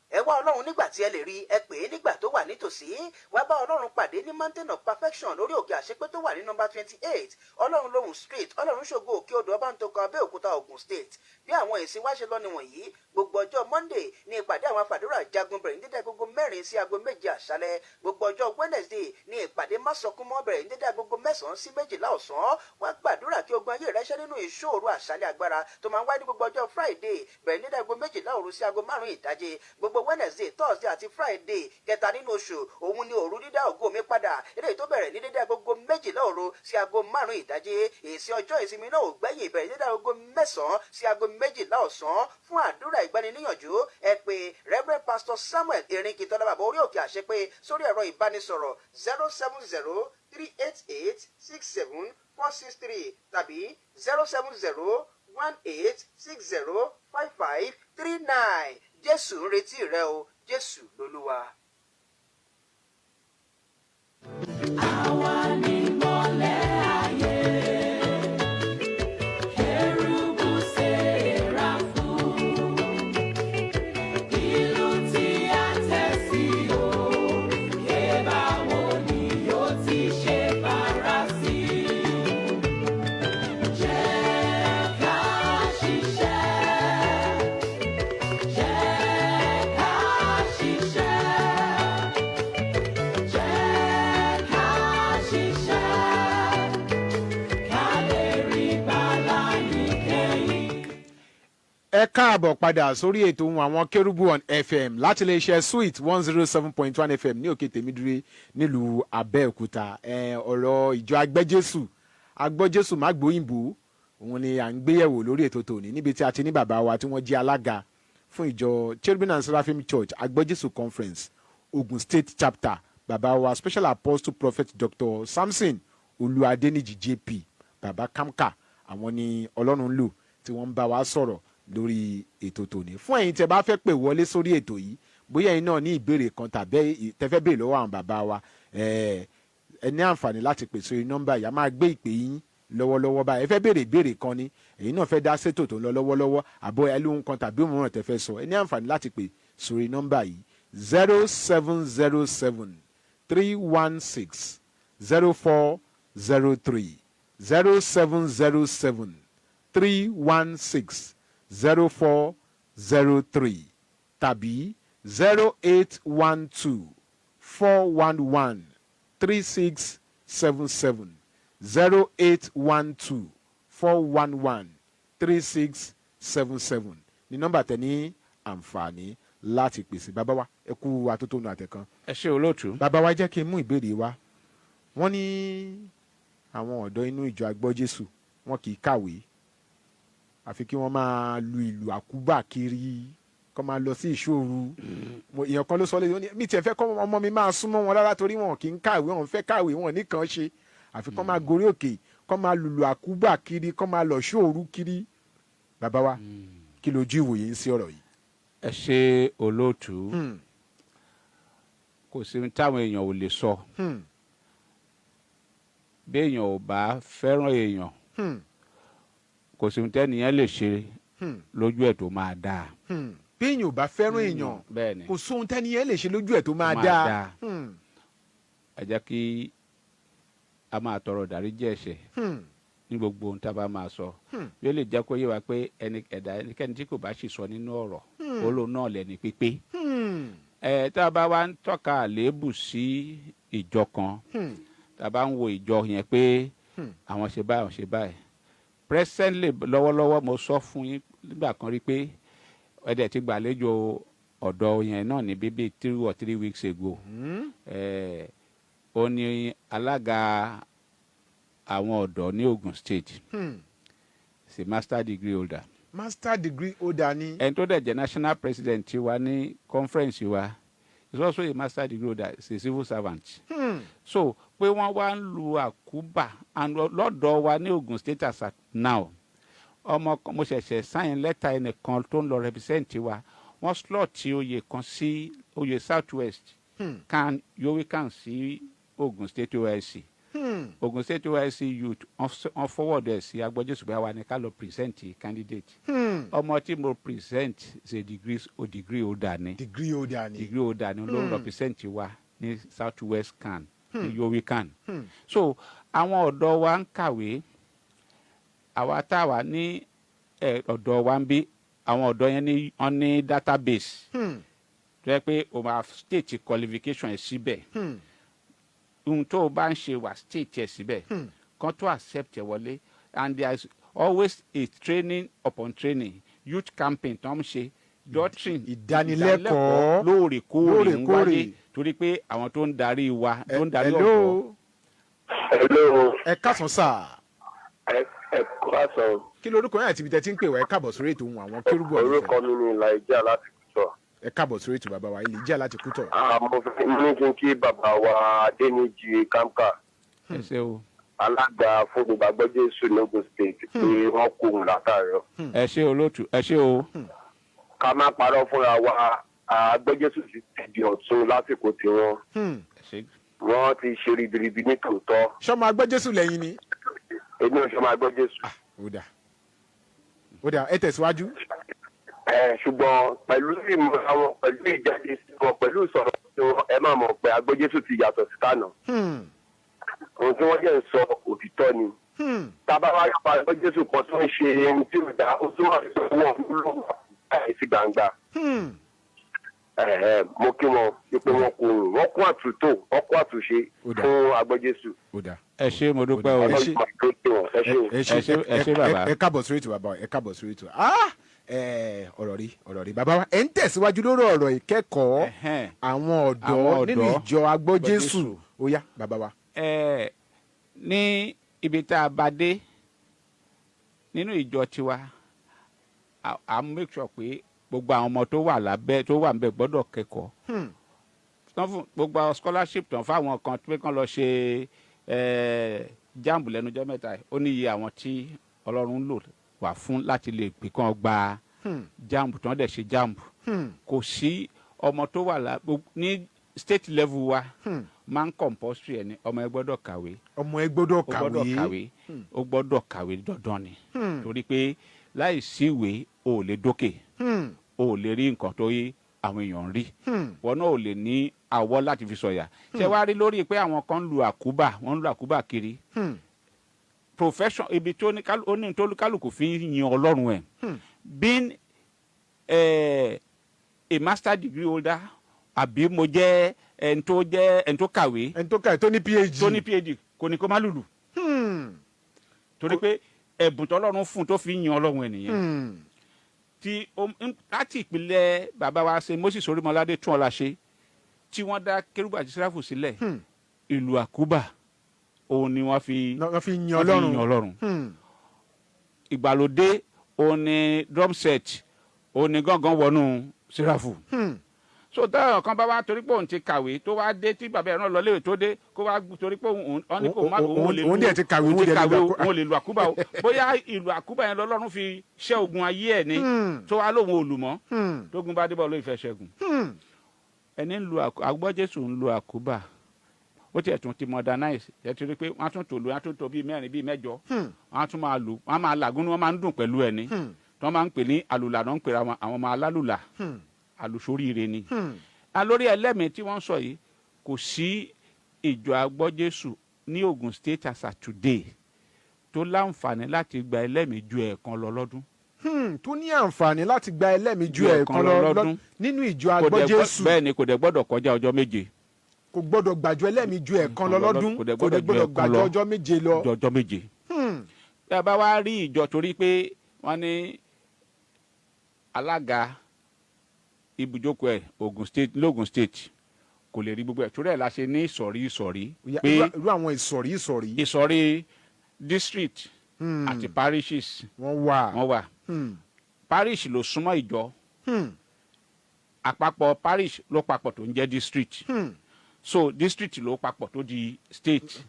Ẹ wá Ọlọ́run nígbà tí ẹ lè rí, ẹ pè é nígbà tó wà nítòsí. Wá bá Ọlọ́run pàdé ní Mountain of Perfection, lórí òkè àṣepé tó wà ní nọ́mbà 28, Ọlọ́run Lóhùn Street, Ọlọ́run Ṣògo, Òkè Odò, Ọbántòkọ, Abẹ́òkúta, Ogun State. Bí àwọn ìsìn wá ṣe lọ nìwọ̀nyí: gbogbo ọjọ́ Monday ní ìpàdé àwọn afàdúrà jagun, bẹ̀rẹ̀ ní dédé agogo 4 sí aago 7 àṣálẹ́. Gbogbo ọjọ́ Wednesday ní ìpàdé másọkúnmọ́, bẹ̀rẹ̀ ní dédé aago 9 sí 12 ọ̀sán. Wá gbàdúrà kí ogun ayé rẹ ṣẹ́ nínú ìṣòro àṣálẹ́ agbára tó máa ń wáyé ní gbogbo ọjọ́ Friday, bẹ̀rẹ̀ ní dédé aago 12 òru sí aago 5 ìdájí. Gbogbo Wednesday, Thursday àti Friday kẹta nínú oṣù, òun ni òru dídá ògo mi padà, eléyìí tó bẹ̀rẹ̀ ní dédé aago 12 òru sí aago 5 ìdájí. Èsì ọjọ́ ìsinmi náà ò gbẹ́yìn, ìbẹ̀rẹ̀ ní dédé aago 9 sí aago 12 ọ̀sán. Fún àdúrà ìgbaniníyànjú, ẹ pè Reverend Pastor Samuel Erinkitola, bàbá orí òkè àṣepé, sórí ẹ̀rọ ìbánisọ̀rọ̀ 07038867463 tàbí 07018605539. Jésù ń retí rẹ o, Jésù lolúwa. Àwa ni mọ́lẹ̀ ayé, kérúbù séráfù, ìlú tí a tẹ̀ sí òkè, báwo ni yóò ti ṣe fara sí? Jẹ́ ká ṣiṣẹ́, jẹ́ ká ṣiṣẹ́. Jẹ́ ká ṣiṣẹ́, ká lè rí gbàlà níkẹyìn. Ẹ káàbọ̀ padà sórí ètò Ohùn Àwọn Kérúbù on FM láti iléeṣẹ́ Sweet 107.1 FM ní Òkè Tèmídúré nílùú Abẹ́òkúta. Ọ̀rọ̀ ìjọ agbẹ́jésù agbọ́jésù mágbóyìnbó òun ni à ń gbéyẹ̀wò lórí ètò tòní, níbi tí a ti ní bàbá wa tí wọ́n jẹ́ alága fún ìjọ Cherubim and Seraphim Church, Agbọ́jésù Conference, Ogun State Chapter, bàbá wa Special Apostle Prophet Dr. Samson Olúadéníjì JP, Bàbá Kamka. Àwọn ni Ọlọ́run ń lò tí wọ́n ń bá wa sọ̀rọ̀ lórí ètò tòní. Fún ẹ̀yin tẹ́ bá fẹ́ pè wọlé sórí ètò yìí, bóyá ẹ̀yin náà ní ìbéèrè kan tàbí tẹ́ fẹ́ béèrè lọ́wọ́ àwọn bàbá wa, ẹ ní àǹfààní láti pè sórí nọ́mbà yìí. A máa gbé ìpè yín lọ́wọ́lọ́wọ́ báyìí. Ẹ fẹ́ béèrè ìbéèrè kan ni, ẹ̀yin náà fẹ́ dá sétò tó ń lọ lọ́wọ́lọ́wọ́, àbọ̀ ẹ lóhun kan tàbí òmíràn tẹ́ fẹ́ sọ, ẹ ní àǹfààní láti pè sórí nọ́mbà yìí: 07073160403, 07073160403 tàbí 08124113677, 08124113677 ní nọ́mbà tẹ ní àǹfààní láti pèsè. Bàbá wa, ẹ kú atótónu àtẹ̀kan. Ẹ ṣe, olóòtú. Bàbá wa, jẹ́ kí n mú ìbéèrè wa. Wọ́n ní àwọn ọ̀dọ́ inú ìjọ Agbọ́jésù, wọn kì í kàwé, àfi kí wọ́n máa lu ìlù àkúbà kiri, kọ́ máa lọ sí ìṣòro. Èèyàn kan ló sọ lé ní mi tiẹ̀ fẹ́ kọ́ ọmọ mi máa súnmọ́ wọn rárá, torí wọn kì í kàwé, wọn fẹ́ kàwé, wọn nìkan ṣe, àfi kọ́ máa gorí òkè, kọ́ máa lùlù àkúbà kiri, kọ́ máa lọ ṣòru kiri. Bàbá wa, kí lójú ìwòye ń sí ọ̀rọ̀ yìí? Ẹ ṣe, olóòtú. Kò sí ohun táwọn èèyàn ò lè sọ. Bí èèyàn ò bá fẹ́ràn èèyàn, kò sí ohun tẹ́nìyàn lè ṣe lójú ẹ̀ tó máa dáa. Bí èèyàn ò bá fẹ́ràn èèyàn, bẹ́ẹ̀ ni, kò sóhun tẹ́niyẹn lè ṣe lójú ẹ̀ tó máa máa dáa. dáa. Ẹ jẹ́ kí a máa tọrọ ìdáríjì ẹ̀ṣẹ̀. Ní gbogbo ohun tá a bá máa sọ, yóò lè jẹ́ kó yé wa pé ẹni ẹ̀dá, ẹnikẹ́ni tí kò bá sì sọ nínú ọ̀rọ̀, ó lóun náà lẹ́ni pípé. Ẹ tá a bá wá ń tọ́ka àléébù sí ìjọ kan, tá a bá ń wo ìjọ yẹn pé àwọn ṣe báyìí, àwọn ṣe báyìí, presently, lọ́wọ́lọ́wọ́, mo sọ fún yín nígbà kan rí pé ẹ̀dẹ̀ ti gbàlejò ọ̀dọ́ yẹn náà ní bíbí 3 or 3 weeks ago. Ó ní alága àwọn ọ̀dọ́ ní Ogun State, ṣe master degree holder. Master degree holder ni. Ẹni tó dẹ̀ jẹ́ national president wa ní conference wa is also a master degree holder, is a civil servant. So pé wọ́n wá ń lu àkúbà and lọ́dọ̀ wa ní Ogun State as at now, ọmọ kan, mo ṣẹ̀ṣẹ̀ sign lẹ́tà ẹnìkan tó ń lọ represent wa. Wọ́n slot oyè kan sí oyè South West kan, YOWICAN, sí Ogun State OIC. Ogun State OIC youth, wọ́n forward ẹ̀ sí Agbọ́jésù bóyá wa ní ká lọ present candidate. Ọmọ tí mo present is a degree, o degree holder ni. Degree holder ni. Degree holder ni, ló ń represent wa ní South West CAN, ní YOWICAN. So àwọn ọ̀dọ́ wa ń kàwé. Àwa tá a wà ní ọ̀dọ́ wa ń bí, àwọn ọ̀dọ́ yẹn ní, wọ́n ní database tó yẹ pé o máa state qualification ẹ̀ síbẹ̀. Ohun tó o bá ń ṣe, wà state ẹ̀ síbẹ̀ kan tó accept ẹ̀ wọlé. And there is always a training upon training, youth campaign tó ń ṣe, doctrine, Ìdánilẹ́kọ̀ọ́. lóòrèkóòrè ń Lóòrèkóòrè. wáyé, torí pé àwọn tó ń darí wa, tó ń darí ọ̀dọ́. Hello. Hello. Ẹ káàsán sà. Ẹ kú àsán. Kí lorúkọ yín àti ibi tẹ́ ti ń pè wá? Ẹ káàbọ̀ sórí ètò ohun àwọn kérúbù ọ̀dọ́. Orúkọ mi ni Elijah láti Kútọ̀. Ẹ káàbọ̀ sórí ètò, bàbá wa Elijah láti Kútọ̀. Mo fẹ́ ní kí n kí bàbá wa Adéníjì Kamka, Ẹ ṣé o. alága fún gbogbo Agbọ́jésù ní Ogun State, pé wọ́n kó òun látàárọ̀. Ẹ ṣé olóòtú, ẹ ṣé o. Ká má parọ́ fúnra wa, Agbọ́jésù ti di ọ̀tun lásìkò tiwọn. Ẹ ṣé. Wọ́n ti ṣe ribiribi ní tòótọ́. Ṣọmọ Agbẹ́jésù lẹ́yìn ni? Èmi ò ṣọmọ Agbọ́jésù. Ó dà, ó dà, ẹ tẹ̀síwájú. Ẹ ṣùgbọ́n pẹ̀lú ìmúra wọn, pẹ̀lú ìjáde sí wọn, pẹ̀lú ìsọ̀rọ̀ sí wọn, ẹ má mọ̀ pé Agbọ́jésù ti yàtọ̀ sí tànà. Ohun tí wọ́n jẹ́ ń sọ, òtítọ́ ni. Tábà wá yọpa Agbọ́jésù kan tó ń ṣe ohun tí ò dáa, ó túmọ̀ sí pé wọ́n ń lò láìsí gbangba. Mo kí wọn pé wọn kò rùn, wọn kún àtúntò, wọn kún àtúnṣe Ó dáa. fún Agbọ́jésù. Ó dà. Ẹ ṣé, mo dúpẹ́ o. Ẹ ṣé. Ọlọ́run máa tó tì wọ́n. Ẹ ṣé o. Ẹ ṣé. Ẹ ṣé bàbá. Ẹ káàbọ̀ sórí ètò, bàbá, ẹ káàbọ̀ sórí ètò. Ah, ọ̀rọ̀ rí, ọ̀rọ̀ rí. Bàbá wa, ẹ ń tẹ̀síwájú lórí ọ̀rọ̀ ìkẹ́kọ̀ọ́ àwọn ọ̀dọ́ Àwọn nínú ọ̀dọ́. ìjọ Agbọ́jésù. Agbọ́jésù. Ó yá, bàbá wa. Ẹ ní ibi tá a bá dé nínú ìjọ tiwa, a make sure pé gbogbo àwọn ọmọ tó wà lábẹ́, tó wà níbẹ̀, gbọ́dọ̀ kẹ́kọ̀ọ́. Tán fún gbogbo àwọn scholarship tán fáwọn kan pé kán lọ ṣe JAMB lẹ́nujọ́ mẹ́ta yìí, ó ní iye àwọn tí Ọlọ́run ń lò wà fún láti lè pè kán gba JAMB, tán dẹ̀ ṣe JAMB. Kò sí ọmọ tó wà ní state level wa máa ń compulsory ẹ̀ ní ọmọ ẹ gbọ́dọ̀ kàwé. Ọmọ ẹ gbọ́dọ̀ Ó gbọ́dọ̀ kàwé. kàwé, ó gbọ́dọ̀ kàwé, dandan ni, torí pé láì sí ìwé, o ò lè dókè, o ò lè rí nǹkan tó yé àwọn èèyàn ń rí. Wọn náà ò lè ní àwọ̀ láti fi sọ̀yà. Ṣé wàá rí lórí pé àwọn kan ń lu àkúbà, wọ́n ń lu àkúbà kiri, profession ibi tó ní ó ní tó kálukú fi ń yin Ọlọ́run ẹ̀, being a master degree holder, àbí mo jẹ́ ẹni tó jẹ́ ẹni tó kàwé, Ẹni tó kàwé, tó ní PhD. Tó ní PhD, kò ní kó má lùlù, torí pé ẹ̀bùn tọ́lọ́run fún tó fi ń yin Ọlọ́run ẹ̀ nìyẹn. Tí láti ìpìlẹ̀, bàbá wa ṣe Moses Orímọládé tún ọ̀la ṣe, tí wọ́n dá Kérúbù àti Sẹ́ráfù sílẹ̀, ìlú àkúbà òun ni wọ́n fi Wọ́n fi yin wọ́n fi Ọlọ́run. yin Ọlọ́run. Ìgbàlódé òun ni drum set, òun ni gángan wọnú Sẹ́ráfù. So táwọn kan bá wá torí pé òun ti kàwé, tó wá dé, tí bàbá ẹ̀ náà lọ léèwé, tó dé, kó wá torí pé òun ọ́n ní kó má òun ò lè Òun dẹ̀ ti kàwé, òun òun ti dẹ̀ lè kàwé lu o, òun ò lè lu àkúbà o. Bóyá ìlú àkúbà yẹn lọ́lọ́run fi ṣẹ́ ogun ayé ẹ̀ ni, tó wá lóun olùmọ́, tógun bá débọ̀ ló ìfẹ́ ṣẹ́gun. Ẹni ń lu Agbọ́jésù ń lu àkúbà, ó tiẹ̀ tún ti modernize ẹ ti rí i pé wọ́n á tún tò lu, wọ́n á tún tò bíi mẹ́rin, bíi mẹ́jọ, wọ́n á tún máa lù, wọ́n á máa làgùn ni, wọ́n máa ń dùn pẹ̀lú ẹni tí wọ́n máa ń pè ní àlùlà náà, ń pèrè àwọn ọmọ alálùlà, àlùsóríire ni. Alórí ẹlẹ́mìí tí wọ́n ń sọ yìí, kò sí ìjọ Agbọ́jésù ní Ogun State as at today. Tó láǹfààní láti gba ẹlẹ́mìí ju ẹ̀ẹ̀kan lọ lọ́dún. Tó ní àǹfààní láti gba ẹlẹ́mìí ju Ju ẹ̀ẹ̀kan ẹ̀ẹ̀kan lọ lọ lọ́dún. Nínú ìjọ Kò dẹ̀ Agbọ́jésù. Bẹ́ẹ̀ ni, kò dẹ̀ gbọ́dọ̀ kọjá ọjọ́ 7. Kò gbọ́dọ̀ gbàjọ ẹlẹ́mìí ju ẹ̀ẹ̀kan lọ lọ́dún. Kò dẹ̀ Kò dẹ̀ gbọ́dọ̀ ju gbọ́dọ̀ ẹ̀ẹ̀kan gbàjọ lọ. ọjọ́ 7 lọ. Ju ọjọ́ 7. Bí a bá wá rí ìjọ, torí pé wọ́n ní alága ibùjókòó ẹ̀ Ogun State, l'Ogun State, kò lè rí gbogbo ẹ̀, torí ẹ̀ la ṣe ní ìsọ̀rí ìsọ̀rí pé Irú àwọn ìsọ̀rí ìsọ̀rí. Ìsọ̀rí district àti parishes. Wọ́n wà. Wọ́n wà. Parish ló súnmọ́ ìjọ. Àpapọ̀ parish ló papọ̀ tó ń jẹ́ district. So district ló papọ̀ tó di state.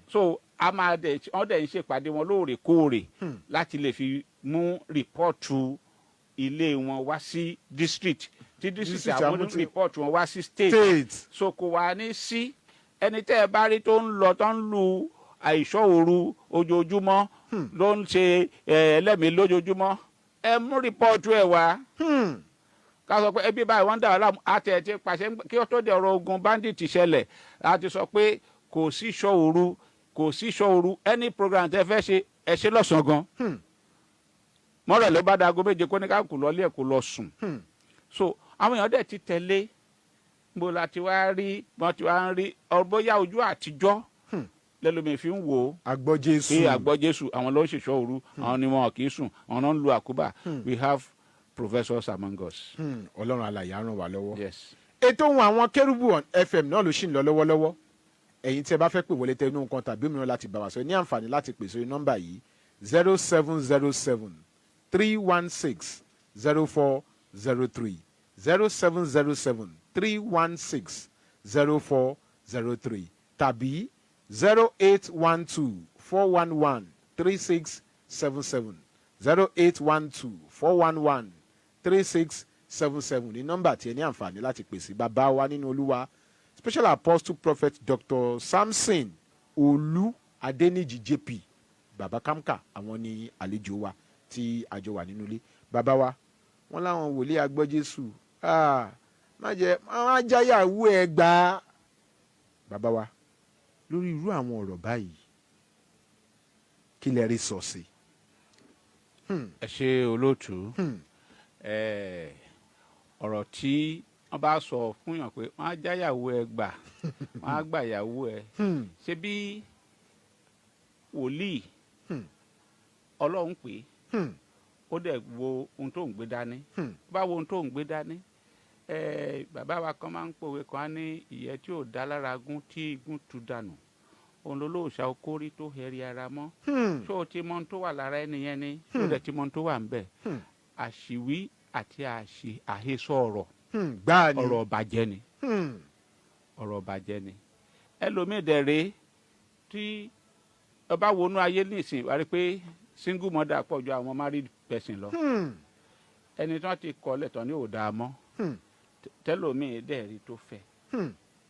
So a máa dẹ̀, wọ́n dẹ̀ ń ṣèpàdé wọn lóòrèkóòrè láti lè fi mú report ilé wọn wá sí district, tí district District àwọn report wọn wá sí state. State. So kò wá ní sí ẹni tẹ́ ẹ bá rí tó ń lọ, tó ń lu àìsọ́ òru ojoojúmọ́, ló ń ṣe ẹlẹ́mìí lójoojúmọ́, ẹ mú report ẹ̀ wá, ká sọ pé ẹbí báyìí wọ́n ń dà wọ́n láàmú. Àti ẹ̀ ti pàṣẹ kí ó tó di ọ̀rọ̀ ogun bandit ṣẹlẹ̀, a ti sọ pé kò sí ìṣọ́ òru, kò sí ìṣọ́ òru. Any program tẹ́ fẹ́ ṣe, ẹ ṣe lọ́sàn-án gan. Mọ́rẹ̀ ló bá da aago 7, kó ní ká kù lọ́lé ẹ̀, kó lọ sùn. So àwọn èèyàn dẹ̀ ti tẹ̀lé. Bó la ti wá rí, wọ́n ti wá ń rí ọ, bóyá ojú àtijọ́ lẹ́lómi fi ń wò ó Agbọ́jésù. Pé Àgbọ́jésù, àwọn ló ń ṣèṣọ́ òru, àwọn ni wọn kì í sùn, àwọn náà ń lu àkúbà. We have professors among us. Ọlọ́run alàyè á ràn wá lọ́wọ́. Yes. Ètò ohun àwọn kérúbù on FM náà ló ṣì ń lọ lọ́wọ́lọ́wọ́. Ẹ̀yin tí ẹ bá fẹ́ pè wọlé, tẹnu nǹkan tàbí òmíràn láti bá wa sọ, ní àǹfààní láti pè sórí nọ́mbà yìí: 07073160403, 07073160403, tàbí 08124113677, 08124113677 ní nọ́mbà tí ẹ ní àǹfààní láti pè sí. Bàbá wa nínú Olúwa, Special Apostle Prophet Dr. Samson Olú Adéníjì JP, Bàbá Kamka, àwọn ní àlejò wa tí àjọ wà nínú ilé. Bàbá wa, wọn láwọn wòlíì Agbọ́jésù, má jẹ má jáyàwó ẹ gbà á. Bàbá wa, lórí irú àwọn ọ̀rọ̀ báyìí, kí lẹ rí sọ sí? Ẹ ṣe, olóòtú. Ọ̀rọ̀ tí wọ́n bá sọ fún yàn pé wọ́n á jáyàwó ẹ gbà, wọ́n á gbàyàwó ẹ, ṣé bí wòlíì Ọlọ́run pé ó dẹ̀ wo ohun tó ń gbé dání, bá wo ohun tó ń gbé dání. Bàbá wa kan máa ń pòwe kan, á ní ìyẹ́ tí ò dá lára gún tí igun tu dànù, òun ló lóòṣà okórí tó hẹrí ara mọ́. Ṣé o ti mọ ohun tó wà lára ẹni yẹn ni? Ṣé o dẹ̀ ti mọ ohun tó wà ń bẹ̀? Àṣìwí àti àṣì àhesọ ọ̀rọ̀ Gbáà ni. Ọ̀rọ̀ ọ̀bàjẹ́ ni. Ọ̀rọ̀ ọ̀bàjẹ́ ni. Ẹlòmíì dẹ̀ rèé, tí ọba wọnú ayé nísìnyí, wàá rí pé single mother pọ̀ ju àwọn married person lọ. Ẹni tí wọ́n ti kọ́ lẹ́tọ̀ ní ò dáa mọ́, tẹ́lòmíì dẹ̀ rí tó fẹ́,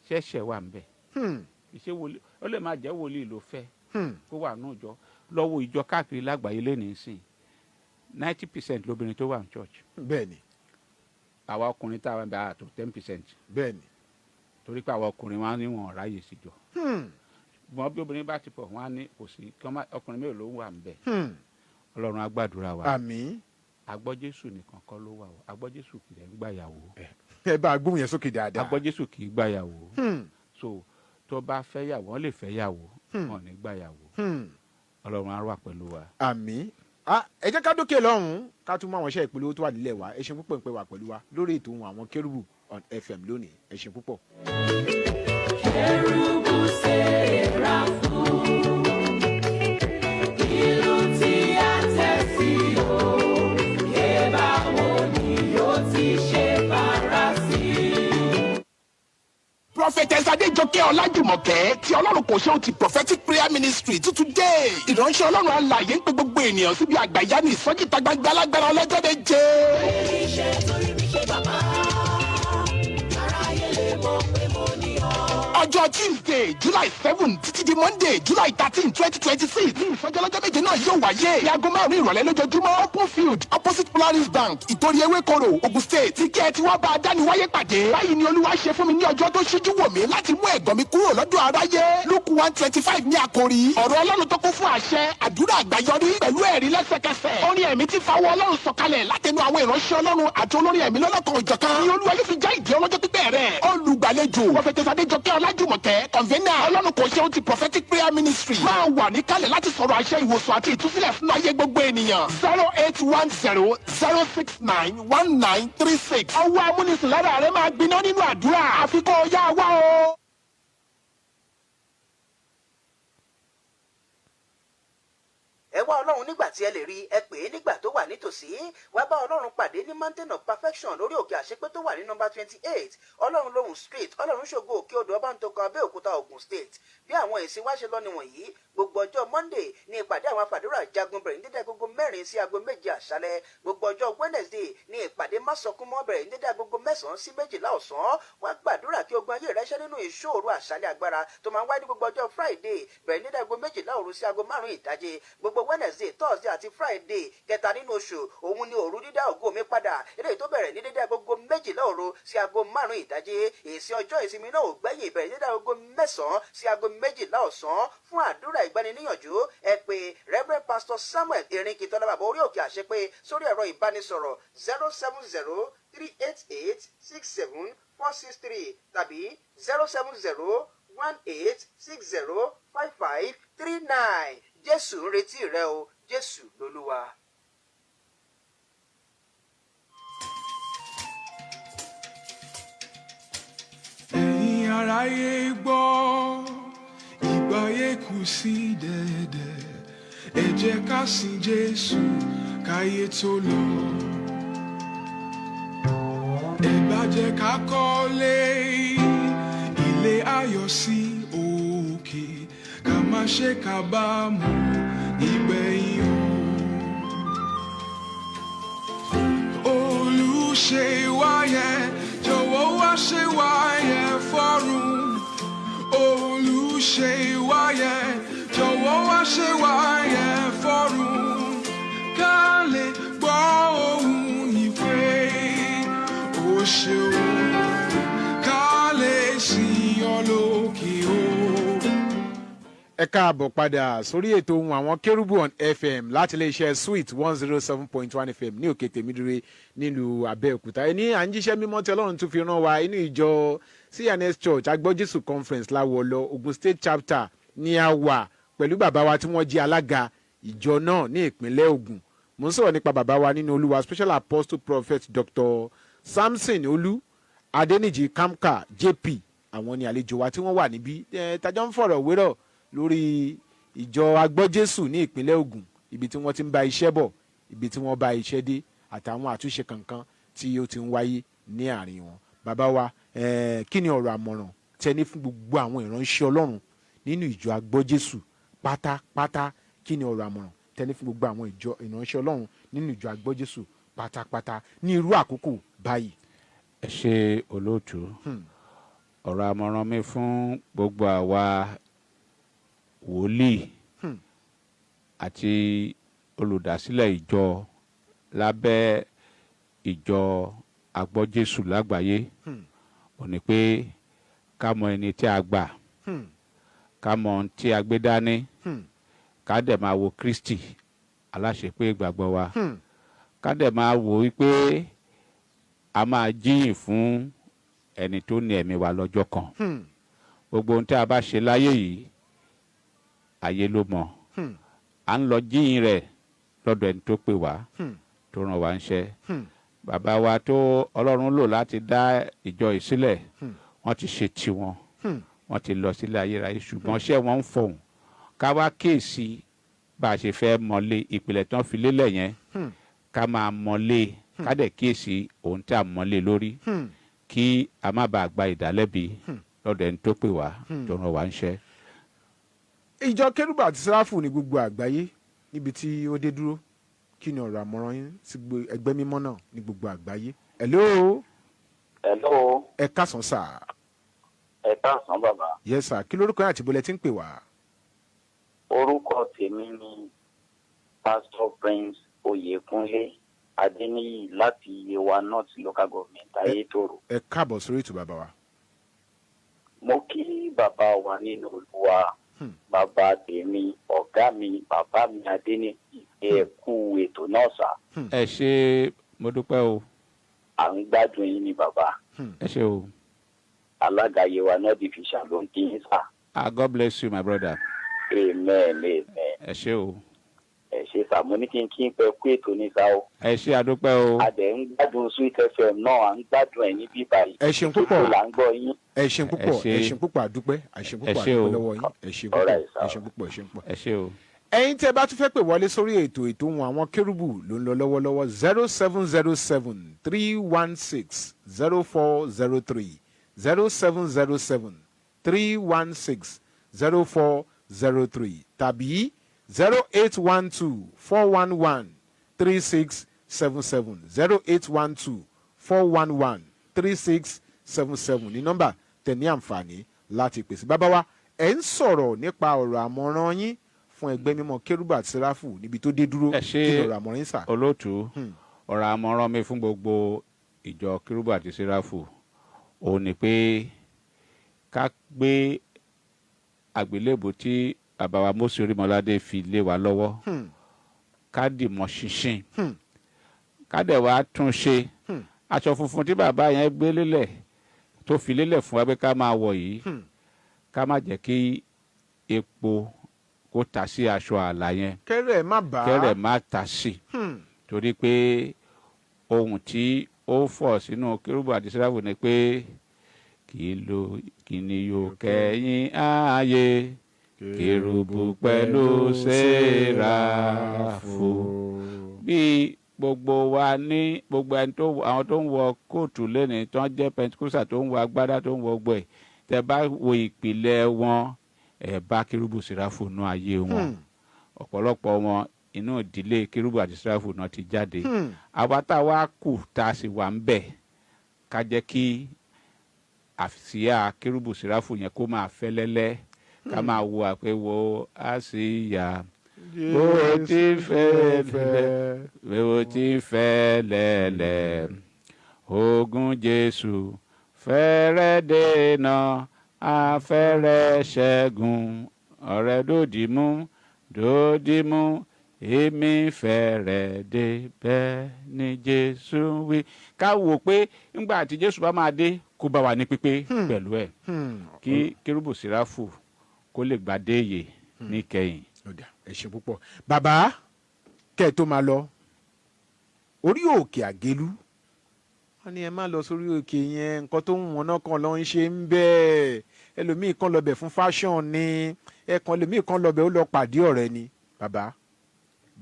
ṣẹ̀ṣẹ̀ wà ń bẹ̀. Ìṣe wòlíì, ó lè má jẹ́ wòlíì ló fẹ́, kó wà nù ìjọ lọ́wọ́. Ìjọ káàkiri lágbàáyé lẹ́nìí sìn, 90% lóbìnrin tó wà ní church. Àwa ọkùnrin tá a wà ń bẹ àtò 10%. Torí pé àwa ọkùnrin, wọn á ní wọn ráyè síjọ. Wọn bí obìnrin bá ti pọ̀, wọn á ní kò sí kí wọ́n má- ọkùnrin mélòó ló ń wà ń bẹ̀. Ọlọ́run á gbàdúrà wa. Àmín. Agbọ́jésù nìkan kọ́ ló wà o. Agbọ́jésù kì í gbàyàwó. Ẹ bá a gbóhùn yẹn sókè dáadáa. Agbọ́jésù kì í gbàyàwó. So tó bá fẹ́ yàwó, wọ́n lè fẹ́ yàwó, wọn ò ní gbàyàwó. Ọlọ́run á wà pẹ̀lú wa. Àmín. Ẹ jẹ́ ká dókè lọ́hùn-ún, ká tún mú àwọn iṣẹ́ ìpolówó tó wà nílẹ̀ wa. Ẹ ṣeun púpọ̀ ń pẹ́ wà pẹ̀lú wa lórí ètò ohun àwọn kérúbù on FM lónìí. Ẹ ṣeun púpọ̀. Kérúbù Séráfù, ìlú tí a tẹ̀ sí òkè, báwo ni yóò ti ṣe fara sí? Prophetess Adéjọkẹ́ Ọlájùmọ̀kẹ́ tí Ọlọ́run kò ṣe ti Prophetic Prayer Ministry tuntun dé. Ìránṣẹ́ Ọlọ́run alààyè ń pe gbogbo ènìyàn síbi àgbàyanu ìsọjí ìta gbangba alágbára ọlọ́jọ́ 7. Iṣẹ́ torí mi ṣe bàbá, aráyé lè mọ̀ pé mo ní ọ. Ọjọ́ Tuesday, July 7 títí di Monday, July 13, 2026 ní ìsọjí ọlọ́jọ́ 7 náà yóò wáyé. Ní aago 5 ìrọ̀lẹ́ lójoojúmọ́, Open Field, opposite Polaris Bank, Ìtorí Ewékoro, Ogun State. Tí kí ẹ ti wá bá a dáni wáyé pàdé. Báyìí ni Olúwa ṣe fún mi ní ọjọ́ tó ṣíjú wò mí láti mú ẹ̀gàn mi kúrò lọ́dọ̀ aráyé. Luke 1:25 ní àkòrí. Ọ̀rọ̀ Ọlọ́run tó kún fún àṣẹ, àdúrà àgbáyọrí pẹ̀lú ẹ̀rí lẹ́sẹ̀kẹsẹ̀. Orin ẹ̀mí ti fawọ́ Ọlọ́run sọ̀kalẹ̀ látẹnu àwọn ìránṣẹ́ Ọlọ́run àti olórin ẹ̀mí lọ́lọ́kan òjọ̀kan. Ní Olúwa yóò fi já ìdí ọlọ́jọ́ pípẹ́ rẹ̀. Olùgbàlejò, Prophetess Adéjọkẹ́ Ọlájùmọ̀kẹ́, convener, Ọlọ́run kò ṣe ohun ti Prophetic Prayer Ministry. Máa wà níkàlẹ̀ láti sọ̀rọ̀ àṣẹ ìwòsàn àti ìtúsílẹ̀ fún ayé gbogbo ènìyàn. 08100691936. Ọwọ́ amúnisìn lára rẹ̀ máa gbiná nínú àdúrà. Àfikún ọ̀yá wa o. Ẹ wá Ọlọ́run nígbà tí ẹ lè rí, ẹ pè é nígbà tó wà nítòsí. Wá bá Ọlọ́run pàdé ní Mountain of Perfection lórí òkè àṣepé tó wà ní nọ́mbà 28, Ọlọ́run Lóhùn Street, Ọlọ́run Ṣògo, Òkè Odò, Ọbántòkọ, Abẹ́òkúta, Ògùn State. Bí àwọn èsì wá ṣe lọ nìwọ̀nyí: gbogbo ọjọ́ Monday ní ìpàdé àwọn afàdúrà jagun, bẹ̀rẹ̀ ní dédé agogo 4 sí aago 7 àṣálẹ́. Gbogbo ọjọ́ Wednesday ní ìpàdé másọkúnmọ́, bẹ̀rẹ̀ ní dédé agogo 9 sí 12 ọ̀sán. Wá gbàdúrà kí ogun ayé rẹ ṣẹ́ nínú ìṣòro àṣálẹ́ agbára tó máa ń wáyé ní gbogbo ọjọ́ Friday, bẹ̀rẹ̀ ní dédé aago 12 òru sí aago 5 ìdájí. Gbogbo Wednesday, Thursday àti Friday kẹta nínú oṣù, òun ni òru dídá ògo mi padà, eléyìí tó bẹ̀rẹ̀ ní dédé agogo 12 òru sí aago 5 ìdájí. Èsì ọjọ́ ìsinmi náà ò gbẹ́yìn, ìbẹ̀rẹ̀ ní dédé aago 9 sí aago 12 ọ̀sán. Fún àdúrà ìgbaniníyànjú, ẹ pè Reverend Pastor Samuel Erinkitola, bàbá orí òkè àṣepé, sórí ẹ̀rọ ìbánisọ̀rọ̀ 07038867463 tàbí 07018605539. Jésù ń retí rẹ o. Jésù lolúwa. Ẹ̀yin aráyé gbọ́, ìgbáyé kù sí dẹ̀dẹ̀. Ẹ jẹ́ ká sin Jésù káyé tó lọ. Ẹ bá jẹ́ ká kọ́lé ilé ayọ̀ sí òkè, ká má ṣe kábàámọ̀ nígbẹ̀yìn o. Olùṣe wáyẹ, jọ̀wọ́ wá ṣe wáyẹ fọ́run. Olùṣe wáyẹ, jọ̀wọ́ wá ṣe wáyẹ fọ́run, ká lè gbọ́ ohùn ìpè ó ṣeun, ká lè sìn ọ́ lókè o. Ẹ káàbọ̀ padà sórí ètò Ohùn Àwọn Kérúbù on FM láti iléeṣẹ́ Sweet 107.1 FM ní Òkè Tèmídúró nílùú Abẹ́òkúta. Ẹni à ń jíṣẹ́ mímọ́ tí Ọlọ́run tún fi rán wa, inú ìjọ C&S Church Agbọ́jésù Conference Láwọlọ, Ogun State Chapter ní a wà pẹ̀lú bàbá wa tí wọ́n jẹ́ alága ìjọ náà ní ìpínlẹ̀ Ògùn. Mo ń sọ̀rọ̀ nípa bàbá wa nínú Olúwa, Special Apostle Prophet Dr. Samson Olú Adẹnìjì Kamka JP. Àwọn ni àlejò wa tí wọ́n wà níbí ẹ tajọ́ ń fọ̀rọ̀ wérọ̀ lórí ìjọ Agbọ́jésù ní ìpínlẹ̀ Ògùn, ibi tí wọ́n ti ń bá iṣẹ́ bọ̀, ibi tí wọ́n bá iṣẹ́ dé, àtàwọn àtúnṣe kankan tí ó ti ń wáyé ní àárín wọn. Bàbá wa, kí ni ọ̀rọ̀ àmọ̀ràn tẹ́ ní fún gbogbo àwọn ìránṣẹ́ Ọlọ́run nínú ìjọ Agbọ́jésù pátápátá? Kí ni ọ̀rọ̀ àmọ̀ràn tẹ́ ní fún gbogbo àwọn ìjọ ìránṣẹ́ Ọlọ́run nínú ìjọ Agbọ́jésù pátápátá ní irú àkókò báyìí? Ẹ ṣe, olóòtú. Ọ̀rọ̀ àmọ̀ràn mi fún gbogbo àwa wòlíì àti olùdásílẹ̀ ìjọ lábẹ́ ìjọ Agbọ́jésù lágbàáyé ò ní pé ká mọ ẹni tí a gbà, ká mọ ohun tí a gbé dání, ká dẹ̀ máa wo Kristi aláṣepé ìgbàgbọ́ wa, ká dẹ̀ máa wò wípé a máa jíyìn fún ẹni tó ní ẹ̀mí wa lọ́jọ́ kan. Gbogbo ohun tí a bá ṣe láyé yìí, ayé ló mọ̀. À ń lọ jíyìn rẹ̀ lọ́dọ̀ ẹni tó pè wá, tó ràn wá ń ṣẹ́. Bàbá wa tó Ọlọ́run lò láti dá ìjọ yìí sílẹ̀, wọ́n ti ṣe tiwọn, wọ́n ti lọ sílé ayérayé, ṣùgbọ́n ṣé wọ́n ń fọhùn. Ká wá kíyèsí bá a ṣe fẹ́ mọ́lé ìpìlẹ̀ tán fi lélẹ̀ yẹn, ká máa mọ́lé, ká dẹ̀ kíyèsí ohun tí a mọ́lé lórí, kí a má bàa gba ìdálẹ́bi lọ́dọ̀ ẹni tó pè wá, tó ràn wá ń ṣẹ́. Ìjọ Kérúbù àti Sẹ́ráfù ní gbogbo àgbáyé, níbi tí ó dé dúró, kí ni ọ̀rọ̀ àmọ̀ràn yín sí gbogbo ẹgbẹ́ mímọ́ náà ní gbogbo àgbáyé? Hello. Hello. Ẹ káàsán sà. Ẹ Káàsán, bàbá. Yes sir, kí lórúkọ yín àti ibo lẹ ti ń pè wá? Orúkọ tèmi ni Pastor Prince Oyèkúnlé Adéníyì láti Yewa North Local Government, Ayétòrò. Ẹ káàbọ̀ sórí ètò, bàbá wa. Mo kí bàbá wa nínú Olúwa, bàbá tèmi, ọ̀gá mi, bàbá mi Adéníyì, ẹ kú ètò náà sà. Ẹ ṣe, mo dúpẹ́ o. À ń gbádùn yín ni, bàbá. Ẹ ṣe o. Alága Yewa North Division ló ń kí yín sà. Ah, God bless you, my brother. Amen, amen. Ẹ ṣe o. Ẹ ṣe sà, mo ní kí n kí n pẹ kú ètò ní sá o. Ẹ ṣe, àdúpẹ́ o. A dẹ̀ ń gbádùn Sweet FM náà, à ń gbádùn ẹ̀ ní bíbáyìí. Ẹ ṣeun púpọ̀. Ètò là ń gbọ́ yín. Ẹ ṣeun púpọ̀. Ẹ ṣé. Ẹ ṣeun púpọ̀, àdúpẹ́, ẹ ṣeun púpọ̀. Ẹ ṣé o. Àdúpẹ́ lọ́wọ́ yín, ẹ ṣeun púpọ̀. Alright, sir. Ẹ ṣeun púpọ̀, ẹ ṣeun púpọ̀. Ẹ ṣe o. Ẹ̀yin tẹ́ bá tún fẹ́ pè wọlé sórí ètò ohun àwọn kérúbù ló ń lọ lọ́wọ́lọ́wọ́, 07073160403, 07073160403 tàbí 08124113677, 08124113677 ní nọ́mbà tẹ̀ ní àǹfààní láti pèsè. Bàbá wa, ẹ̀ ń sọ̀rọ̀ nípa ọ̀rọ̀ àmọ̀ràn yín fún ẹgbẹ́ mímọ́ kérúbù àti sẹ́ráfù níbi tó dé dúró. Ẹ ṣé. Kí ni ọ̀rọ̀ àmọ̀ràn yín sà? Olóòtú, ọ̀rọ̀ àmọ̀ràn mi fún gbogbo ìjọ kérúbù àti sẹ́ráfù òun ni pé ká gbé àgbélébùú tí bàbá wa Mósè Orímọládé fi lé wa lọ́wọ́, ká dì mọ́ ṣinṣin, ká dẹ̀ wá tún ṣe. Aṣọ funfun tí bàbá yẹn gbé lélẹ̀, tó fi lélẹ̀ fún wa pé ká máa wọ̀ yìí, ká má jẹ́ kí epo kó ta sí aṣọ àlà yẹn. Kẹ́rẹ̀ má bàa. Kẹ́rẹ̀ má ta sí, torí pé ohun tí ó fọ̀ sínú kérúbù àti sẹ́ráfù ni pé kì í lo kí ni yóò kẹ́yìn ààyè kérúbù pẹ̀lú sẹ́ráfù. Bí gbogbo wa ní gbogbo ẹni tó àwọn tó ń wọ kóòtù lẹ́ni tó ń jẹ́ Pentecostal, tó ń wọ agbádá, tó ń wọ gbọ́ ẹ̀, tẹ́ bá wo ìpìlẹ̀ wọn, ẹ̀ bá kérúbù sẹ́ráfù nú ayé wọn. Ọ̀pọ̀lọpọ̀ wọn, inú ìdílé kérúbù àti sẹ́ráfù náà ti jáde. Àwa tá a wá kù, tá a sì wà ń bẹ̀, ká jẹ́ kí àsíá kérúbù sẹ́ráfù yẹn kó máa fẹ́ lẹ́lẹ́, ká máa wo àpéwò àsíá bó ti fẹ́ lẹ́lẹ́, bó ti fẹ́ lẹ́lẹ́, ogun Jésù fẹ́rẹ́ dènà afẹ́rẹ́ ṣẹ́gun, ọ̀rẹ́ dòdìmú dòdìmú, èmi fẹ́rẹ̀ dé bẹ́ẹ̀ ni Jésù wí. Ká wò pé ńgbà tí Jésù bá máa dé, kó bá wa ní pípé pẹ̀lú ẹ̀, kí kérúbù síráfù kó lè gbà déyè níkẹyìn. Ó dà, ẹ ṣe púpọ̀, bàbá. Kẹ́ ẹ tó máa lọ orí òkè Àgélú, wọ́n ní ẹ má lọ sórí òkè yẹn, nǹkan tó ń wọn náà kàn lọ ń ṣe ń bẹ́ẹ̀. Ẹlòmíì kan lọ bẹ̀ fún fashion ni, ẹ̀kan ẹlòmíì kan lọ bẹ̀, ó lọ pàdé ọ̀rẹ́ ni. Bàbá,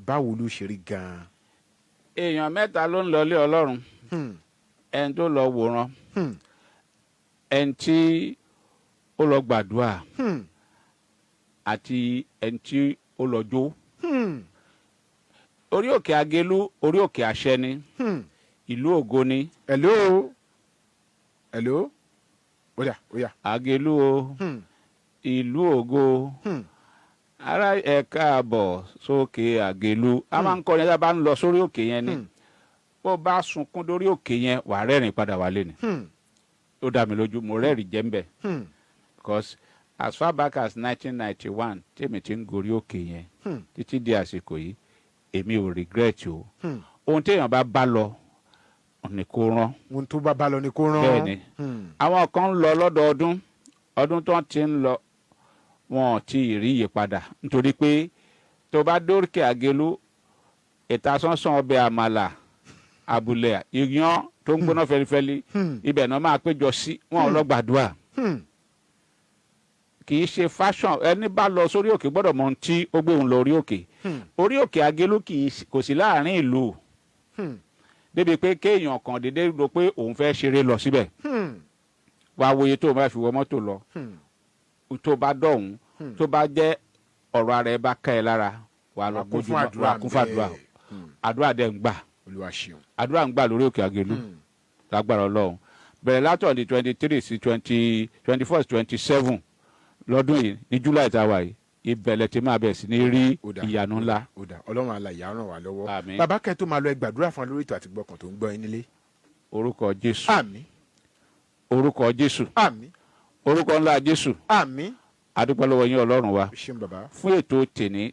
báwo ló ṣe rí gan-an? Èèyàn mẹ́ta ló ń lọ ilé Ọlọ́run: ẹni tó lọ wòran, ẹni tí ó lọ gbàdúrà, àti ẹni tí ó lọ jó. Orí òkè Agelu, orí òkè àṣẹ ni, ìlú ògo ni. Hello, hello, ó yá, ó yá. Agelu o, ìlú ògo, ará, ẹ káàbọ̀ sókè Àgèlú. A máa ń kọrin tá a bá ń lọ sórí òkè yẹn ni. Bó bá sunkún dórí òkè yẹn, wà á rẹ́rìn padà wálé ni. Ó dá mi lójú, mo rẹ́rìn jẹ́ ń bẹ̀, because as far back as 1991 tèmi ti ń gorí òkè yẹn títí di àsìkò yìí, èmi ò regret o. Ohun téèyàn bá bá lọ ni kó rán. Ohun tó bá bá lọ ni kó rán. Bẹ́ẹ̀ ni. Àwọn kan ń lọ lọ́dọọdún, ọdún tó ti ń lọ, wọn ò tí ì rí ìyípadà, nítorí pé tó bá dókè Àgélú, ìtasọ́sán ọbẹ̀ àmàlà, àbùlẹ̀, iyán tó ń gbóná fẹlifẹli, ibẹ̀ náà máa péjọ sí. Wọn ò lọ gbàdúrà, kì í ṣe fashion. Ẹni bá lọ sórí òkè gbọ́dọ̀ mọ ohun tí ó gbé òun lọ orí òkè. Orí òkè Àgélú kì í kò sí láàrin ìlú, débi pé kéèyàn kàn déédéé rò pé òun fẹ́ ṣeré lọ síbẹ̀. Wàá wòye tó o bá fi wọ mọ́tò lọ, tó bá dọ̀hún, tó bá jẹ́ ọ̀rọ̀ ara ẹ bá ká ẹ lára, wàá lọ Wà kún gbójú fún àdúrà. Wàá kún fún àdúrà. Bẹ́ẹ̀. Àdúrà dẹ̀ ń gbà. Olúwa ṣeun. Àdúrà ń gbà lórí òkè Àgélú, lágbára Ọlọ́run. Bẹ̀rẹ̀ látọ̀ di 23 sí 24, 27 lọ́dún yìí ní July tá a wà yìí, ìbẹ̀lẹ̀ tí máa bẹ̀rẹ̀ sí ní rí Ó dà. ìyanu ńlá. Ó dà, Ọlọ́run alààyè á ràn wá lọ́wọ́. Àmín. Bàbá, kẹ́ tó máa lọ, ẹ gbàdúrà fún wa lórí ètò àti gbọkàn tó ń gbọ́ yín nílé. Orúkọ Jésù. Àmín. Orúkọ Jésù. Àmín. Orúkọ ńlá Jésù. Àmín. Adúpẹ́ lọ́wọ́ yín, Ọlọ́run wa, Ṣeun, bàbá. fún ètò tèní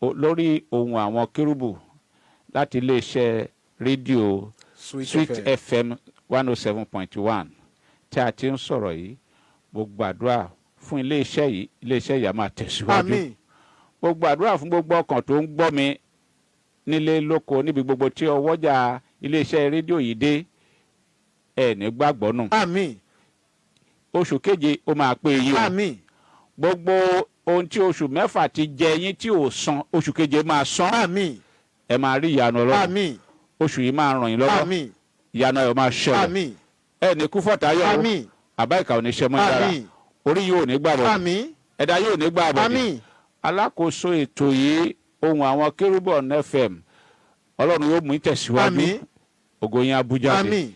lórí ohun àwọn kérúbù láti iléeṣẹ́ rédíò Sweet, Sweet FM. FM 107.1 tí a ti ń sọ̀rọ̀ yìí. Mo gbàdúrà fún iléeṣẹ́ yìí, iléeṣẹ́ yìí á máa tẹ̀síwájú. Àmín. Mo gbàdúrà fún gbogbo ọkàn tó ń gbọ́ mi nílé lóko, níbi gbogbo tí ọwọ́jà iléeṣẹ́ rédíò yìí dé, ẹ̀ ní gbàgbọ́ nù. Àmín. Oṣù keje ó máa pé yín o. Àmín. Gbogbo ohun tí oṣù 6 ti jẹ yín tí ò san, oṣù keje máa san. Àmín. Ẹ máa rí ìyanu Ọlọ́run. Àmín. Oṣù yìí máa ràn yín lọ́wọ́. Àmín. Ìyanu ayọ̀ máa ṣẹlẹ̀. Àmín. Ẹ ní kú fọ̀táyọ̀ o. Àmín. Àbá ìkà ò ní ṣe mọ́ yín lára. Àmín. Orí yìí ò ní gbàbọ̀. Àmín. Ẹ̀dá yóò ní gbàbọ̀. Àmín. Alákòóso ètò yìí, ohun àwọn kérúbù on FM, Ọlọ́run yóò mú ìtẹ̀síwájú. Àmín. Ògo yín Abuja dé. Àmín.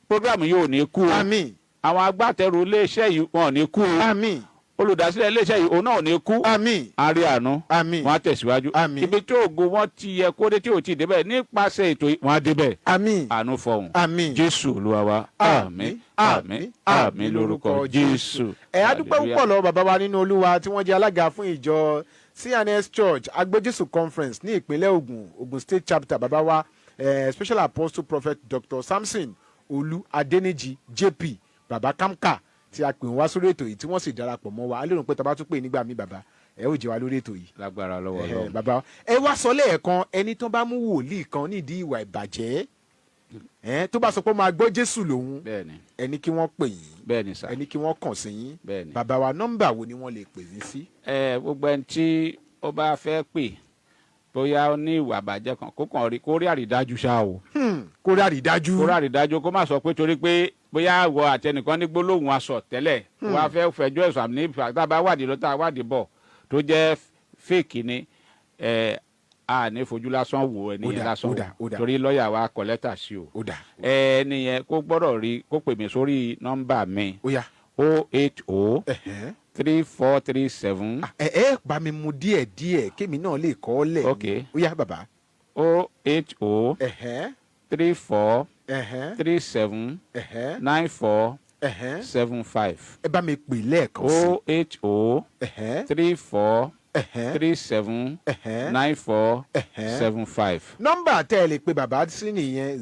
Program yìí ò ní kú o. Àmín. Àwọn agbátẹrù iléeṣẹ́ yìí, wọn ò ní kú o. Àmín. Olùdásílẹ̀ iléeṣẹ́ yìí, òun náà ò ní kú. Àmín. A rí àánú. Àmín. Wọn á tẹ̀síwájú. Àmín. Ibi tí ògo wọn ti yẹ kó dé tí ò tí ì débẹ̀, nípasẹ̀ ètò yìí, wọn á débẹ̀. Àmín. Àánú fọhùn. Àmín. Jésù Olúwa wa, àmín, àmín, àmín lórúkọ Jésù. Ẹ á dúpẹ́ púpọ̀ lọ́wọ́ bàbá wa nínú Olúwa tí wọ́n jẹ́ alága fún ìjọ C&S Church Agbójésù Conference ní ìpínlẹ̀ Ògùn, Ògùn State Chapter, bàbá wa Special Apostle Prophet Dr. Samson Olú Adéníjì JP, Bàbá Kamka, tí a pè wọ́n wá sórí ètò yìí tí wọ́n sì darapọ̀ mọ́ wa. A lérò pé tá a bá tún pè nígbà míì, bàbá, ẹ ó jẹ́ wa lórí ètò yìí. Lágbára lọ́wọ́ Ọlọ́run. Bàbá, ẹ wá sọ lẹ́ẹ̀kan, ẹni tó bá mú wòlíì kan nídìí ìwà ìbàjẹ́, tó bá sọ pé ó máa gbọ́ Jésù lòun, ẹni kí wọ́n pè yín, Bẹ́ẹ̀ni sà. ẹni kí wọ́n kàn sí yín. Bẹ́ẹ̀ni. Bàbá wa, nọ́mbà wo ni wọ́n lè pè yín sí? Ẹ gbogbo ẹni tí ó bá fẹ́ pè, bóyá ó ní ìwà àbàjẹ́ kan, kó kàn rí, kó rí àrídájú ṣá o. Kó rí àrídájú. Kó rí àrídájú, kó má sọ pé torí pé bóyá àwọ àtẹnìkan ní gbólóhùn aṣọ tẹ́lẹ̀, wọ́n á fẹ́ fẹjọ́ ẹ̀sùn àmì ní tá a bá wádìí lọ, tá a wádìí bọ̀, tó jẹ́ fake ni, ẹ a ní fojú lásán wò ẹni Ó yẹn dà, lásán ó dà, ó wò dà. torí lọ́ọ̀yà wa kọ lẹ́tà sí o. Ó dà. Ẹni yẹn kó gbọ́dọ̀ rí, kó pè mí sórí nọ́mbà mi, Ó yá. 080 3437. Ẹ bá mi mu díẹ̀ díẹ̀ kémi náà lè kọ́ ọ́ lẹ̀. Ok. Ó yá, bàbá. 080 34 37 94 75. Ẹ bá mi pè lẹ́ẹ̀kan sí. 080 34 37 94 75. Nọ́mbà tẹ́ ẹ lè pe bàbá sí nìyẹn,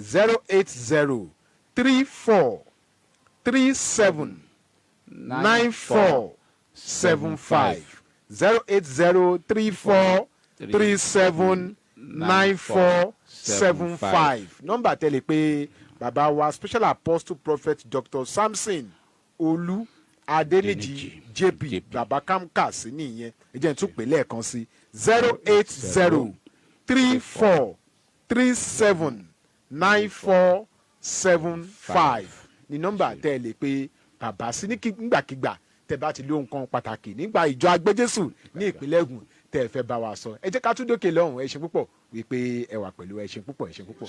08034379475, 08034379475. Nọ́mbà tẹ́ lè pe bàbá wa Special Apostle Prophet Dr. Samson Olú Adéníjì JP, Bàbá Kamka sí nìyẹn. Ẹ jẹ́ n tún pè lẹ́ẹ̀kan sí, 08034379475 ní nọ́mbà tẹ́ ẹ lè pe bàbá sí nígbàkigbà tẹ́ bá ti lóhun kan pàtàkì nígbà ìjọ Agbẹ́jésù ní ìpínlẹ̀ Ògùn tẹ́ ẹ fẹ́ bá wa sọ. Ẹ jẹ́ ká tún dókè lọ́hùn. Ẹ ṣe púpọ̀ wípé ẹ wà pẹ̀lú. Ẹ ṣe púpọ̀, ẹ ṣe púpọ̀.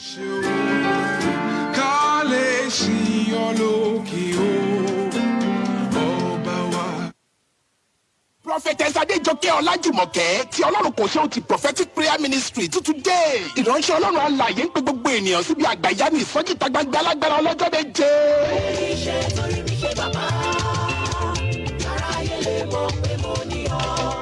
Ká lè sìn ọ́ lókè o, ọba wa. Prophetess Adéjọkẹ́ Ọlájùmọ̀kẹ́ tí Ọlọ́run kò ṣe ti Prophetic Prayer Ministry tuntun dé. Ìránṣẹ́ Ọlọ́run alààyè ń pe gbogbo ènìyàn síbi àgbàyanu ìsọjí ìta gbangba alágbára ọlọ́jọ́ méje. Iṣẹ́ torí mi ṣe, bàbá, aráyé lè mọ̀ pé mo ní ọ.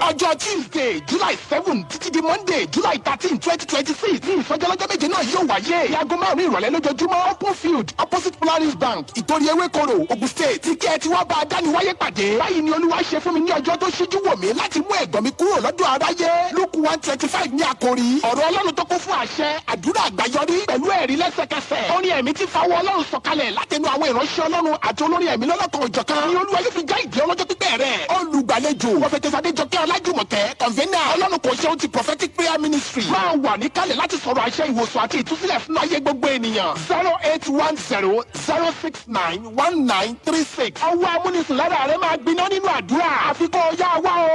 Ọjọ́ Tuesday, July 7 títí di Monday, July 13, 2026 ní ìsọjí ọlọ́jọ́ méje náà yóò wáyé. Ní aago 5 ìrọ̀lẹ́ lójoojúmọ́, Open Field, opposite Polaris Bank, Ìtorí Ewékoro, Ogun State, tí kí ẹ ti wá bá a dáni wáyé pàdé. Báyìí ni Olúwa ṣe fún mi ní ọjọ́ tó ṣíjú wò mí láti mú ẹ̀gàn mi kúrò lọ́dọ̀ aráyé. Luke 1:25 ní àkòrí. Ọ̀rọ̀ Ọlọ́run tó kún fún àṣẹ, àdúrà àgbáyọrí pẹ̀lú ẹ̀rí lẹ́sẹ̀kẹsẹ̀. Orin ẹ̀mí ti fawọ́ Ọlọ́run sọ̀kalẹ̀ látẹnu àwọn ìránṣẹ́ Ọlọ́run àti olórin ẹ̀mí lọ́lọ́kan òjọ̀kan. Ní Olúwa yóò fi já ìdí ọlọ́jọ́ pípẹ́ rẹ̀. Olùgbàlejò, Prophetess Adéjọkẹ́ Ọlájùmọ̀kẹ́, convener, Ọlọ́run kò ṣe ohun ti Prophetic Prayer Ministry. Máa wà níkàlẹ̀ láti sọ̀rọ̀ àṣẹ ìwòsàn àti ìtúsílẹ̀ fún ayé gbogbo ènìyàn. 08100691936. Ọwọ́ amúnisìn lára rẹ̀ máa gbiná nínú àdúrà. Àfikún ọyá wa o.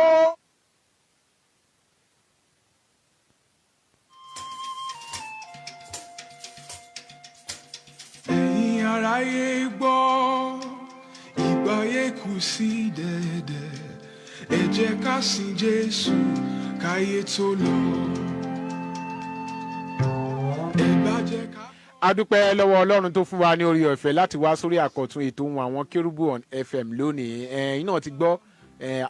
Ẹ̀yin. Káráyé gbọ́, ìgbáyé kù sí dẹ̀dẹ̀. Ẹ jẹ́ ká sin Jésù káyé tó lọ. Ẹ bá jẹ́ ká. A dúpẹ́ lọ́wọ́ Ọlọ́run tó fún wa ní orí ọ̀fẹ́ láti wá sórí àkọ́tún ètò Ohùn Àwọn Kérúbù on FM lónìí. Ẹ̀yin náà ti gbọ́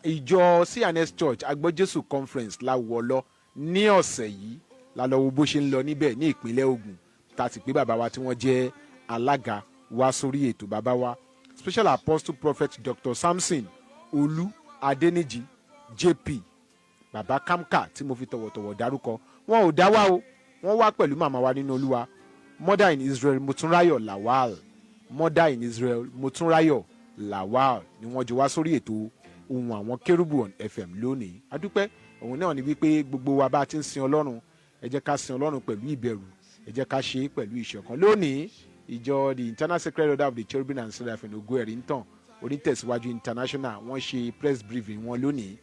ìjọ C&S Church Agbọ́jésù Conference la wọ̀ lọ ní ọ̀sẹ̀ yìí, la lọ wo bó ṣe ń lọ níbẹ̀ ní ìpínlẹ̀ Ògùn, tá a sì pé bàbá wa tí wọ́n jẹ́ alága wá sórí ètò, bàbá wa Special Apostle Prophet Dr. Samson Olú Adéníjì JP, Bàbá Kamka tí mo fi tọ̀wọ̀tọ̀wọ̀ dárúkọ. Wọn ò dá wá o, wọ́n wá pẹ̀lú màmá wa nínú Olúwa, Mother in Israel Motunrayo Lawal. Mother in Israel Motunrayo Lawal ni wọ́n jọ wá sórí ètò Ohùn Àwọn Kérúbù on FM lónìí. Adúpẹ́. Òun náà ni wípé gbogbo wa bá a ti ń sin Ọlọ́run, ẹ jẹ́ ká sin Ọlọ́run pẹ̀lú ìbẹ̀rù, ẹ jẹ́ ká ṣe é pẹ̀lú ìṣọ̀kan. Lónìí, ìjọ the Internal Sacred Order of the Cherubim and Seraphim Ògo Ẹ̀rí ń tàn onítẹ̀síwájú international, wọ́n ṣe press briefing wọn lónìí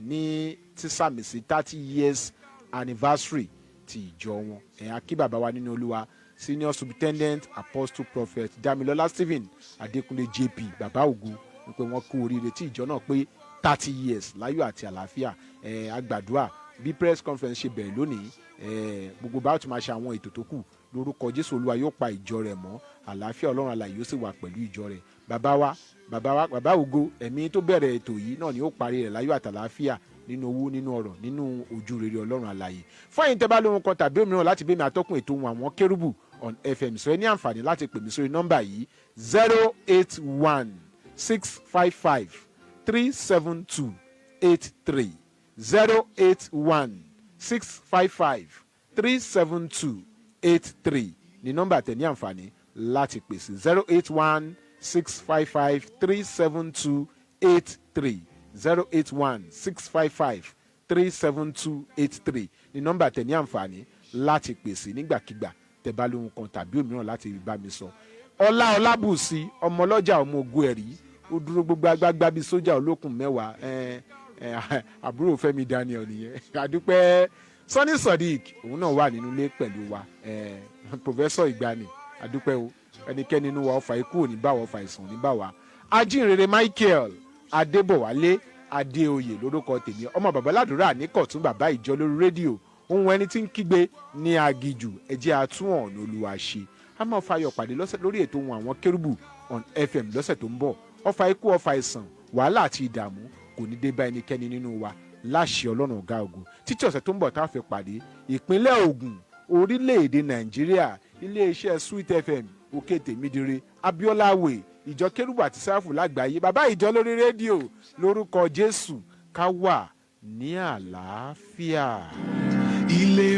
ní sísàmì sí 30 years anniversary ti ìjọ wọn. A kí bàbá wa nínú Olúwa, Senior Superintendent Apostle Prophet Damilola Stephen Adekunle JP, Bàbá Ògo, wípé wọ́n kú oríire tí ìjọ náà pé 30 years láyọ̀ àti àlàáfíà. A gbàdúrà, bí press conference ṣe bẹ̀rẹ̀ lónìí, gbogbo bá tún máa ṣe àwọn ètò tó kù, lórúkọ Jésù, Olúwa yóò pa ìjọ rẹ̀ mọ́, àlàáfíà Ọlọ́run alààyè yóò sì wà pẹ̀lú ìjọ rẹ̀. Bàbá wa, bàbá wa, Bàbá Ògo, ẹ̀mí tó bẹ̀rẹ̀ ètò yìí náà ni ó parí rẹ̀ láyọ̀ àtàlàáfíà, nínú owó, nínú ọrọ̀, nínú ojú rere Ọlọ́run alààyè. Fún ẹ̀yin tẹ́ bá lóhun kan tàbí òmíràn láti bá mi atọ́kùn ètò Ohùn Àwọn Kérúbù on FM sọ, ẹ ní àǹfààní láti pè mí sórí nọ́mbà yìí: 08165537283, 08165537283 ní nọ́mbà tẹ̀ ní àǹfààní láti pè sí, 08165537283, 08165537283 ní nọ́mbà tẹ̀ ní àǹfààní láti pè sí nígbàkigbà tẹ́ bá lóhun kan tàbí òmíràn láti bá mi sọ. Ọlá Ọlábùsí, ọmọ ọlọ́jà, ọmọ ogun ẹ̀rí, ó dúró gbogbo agbágbá bíi sójà olókùn mẹ́wàá. Àbúrò Fẹ́mi Daniel nìyẹn. Àdúpẹ́. Sunny Sodiq, òun náà wà nínú ilé pẹ̀lú wa. Professor Ìgbani, àdúpẹ́ o. Ẹnikẹ́ni nínú wa, ọfà ikú ò ní bá wa, ọfà ìsàn ò ní bá wa. Ajínrere Michael Adébọ̀wálé Adéoyè lórúkọ tèmi, ọmọ bàbá ládùúrà ní kọ̀tún, bàbá ìjọ lórí rédíò, ohun ẹni tí ń kígbe ní aginjù. Ẹ jẹ́ àtún ọ̀nà Olúwa ṣe. A máa fayọ̀ pàdé lọ́sẹ̀ lórí ètò Ohùn Àwọn Kérúbù on FM lọ́sẹ̀ tó ń bọ̀. Ọfà ikú, ọfà ìsàn, wàhálà àti ìdààmú kò ní dé bá ẹnikẹ́ni nínú wa láṣẹ Ọlọ́run ọ̀gá ògo. Títí ọ̀sẹ̀ tó ń bọ̀ tá a fi pàdé, ìpínlẹ̀ Ògùn, orílẹ̀-èdè Nàìjíríà, iléeṣẹ́ Sweet FM, Òkè Tèmídire, Abiola Way, ìjọ Kérúbù àti Sáfù lágbàáyé, bàbá ìjọ lórí rédíò, lórúkọ Jésù, ká wà ní àlàáfíà. Ilé.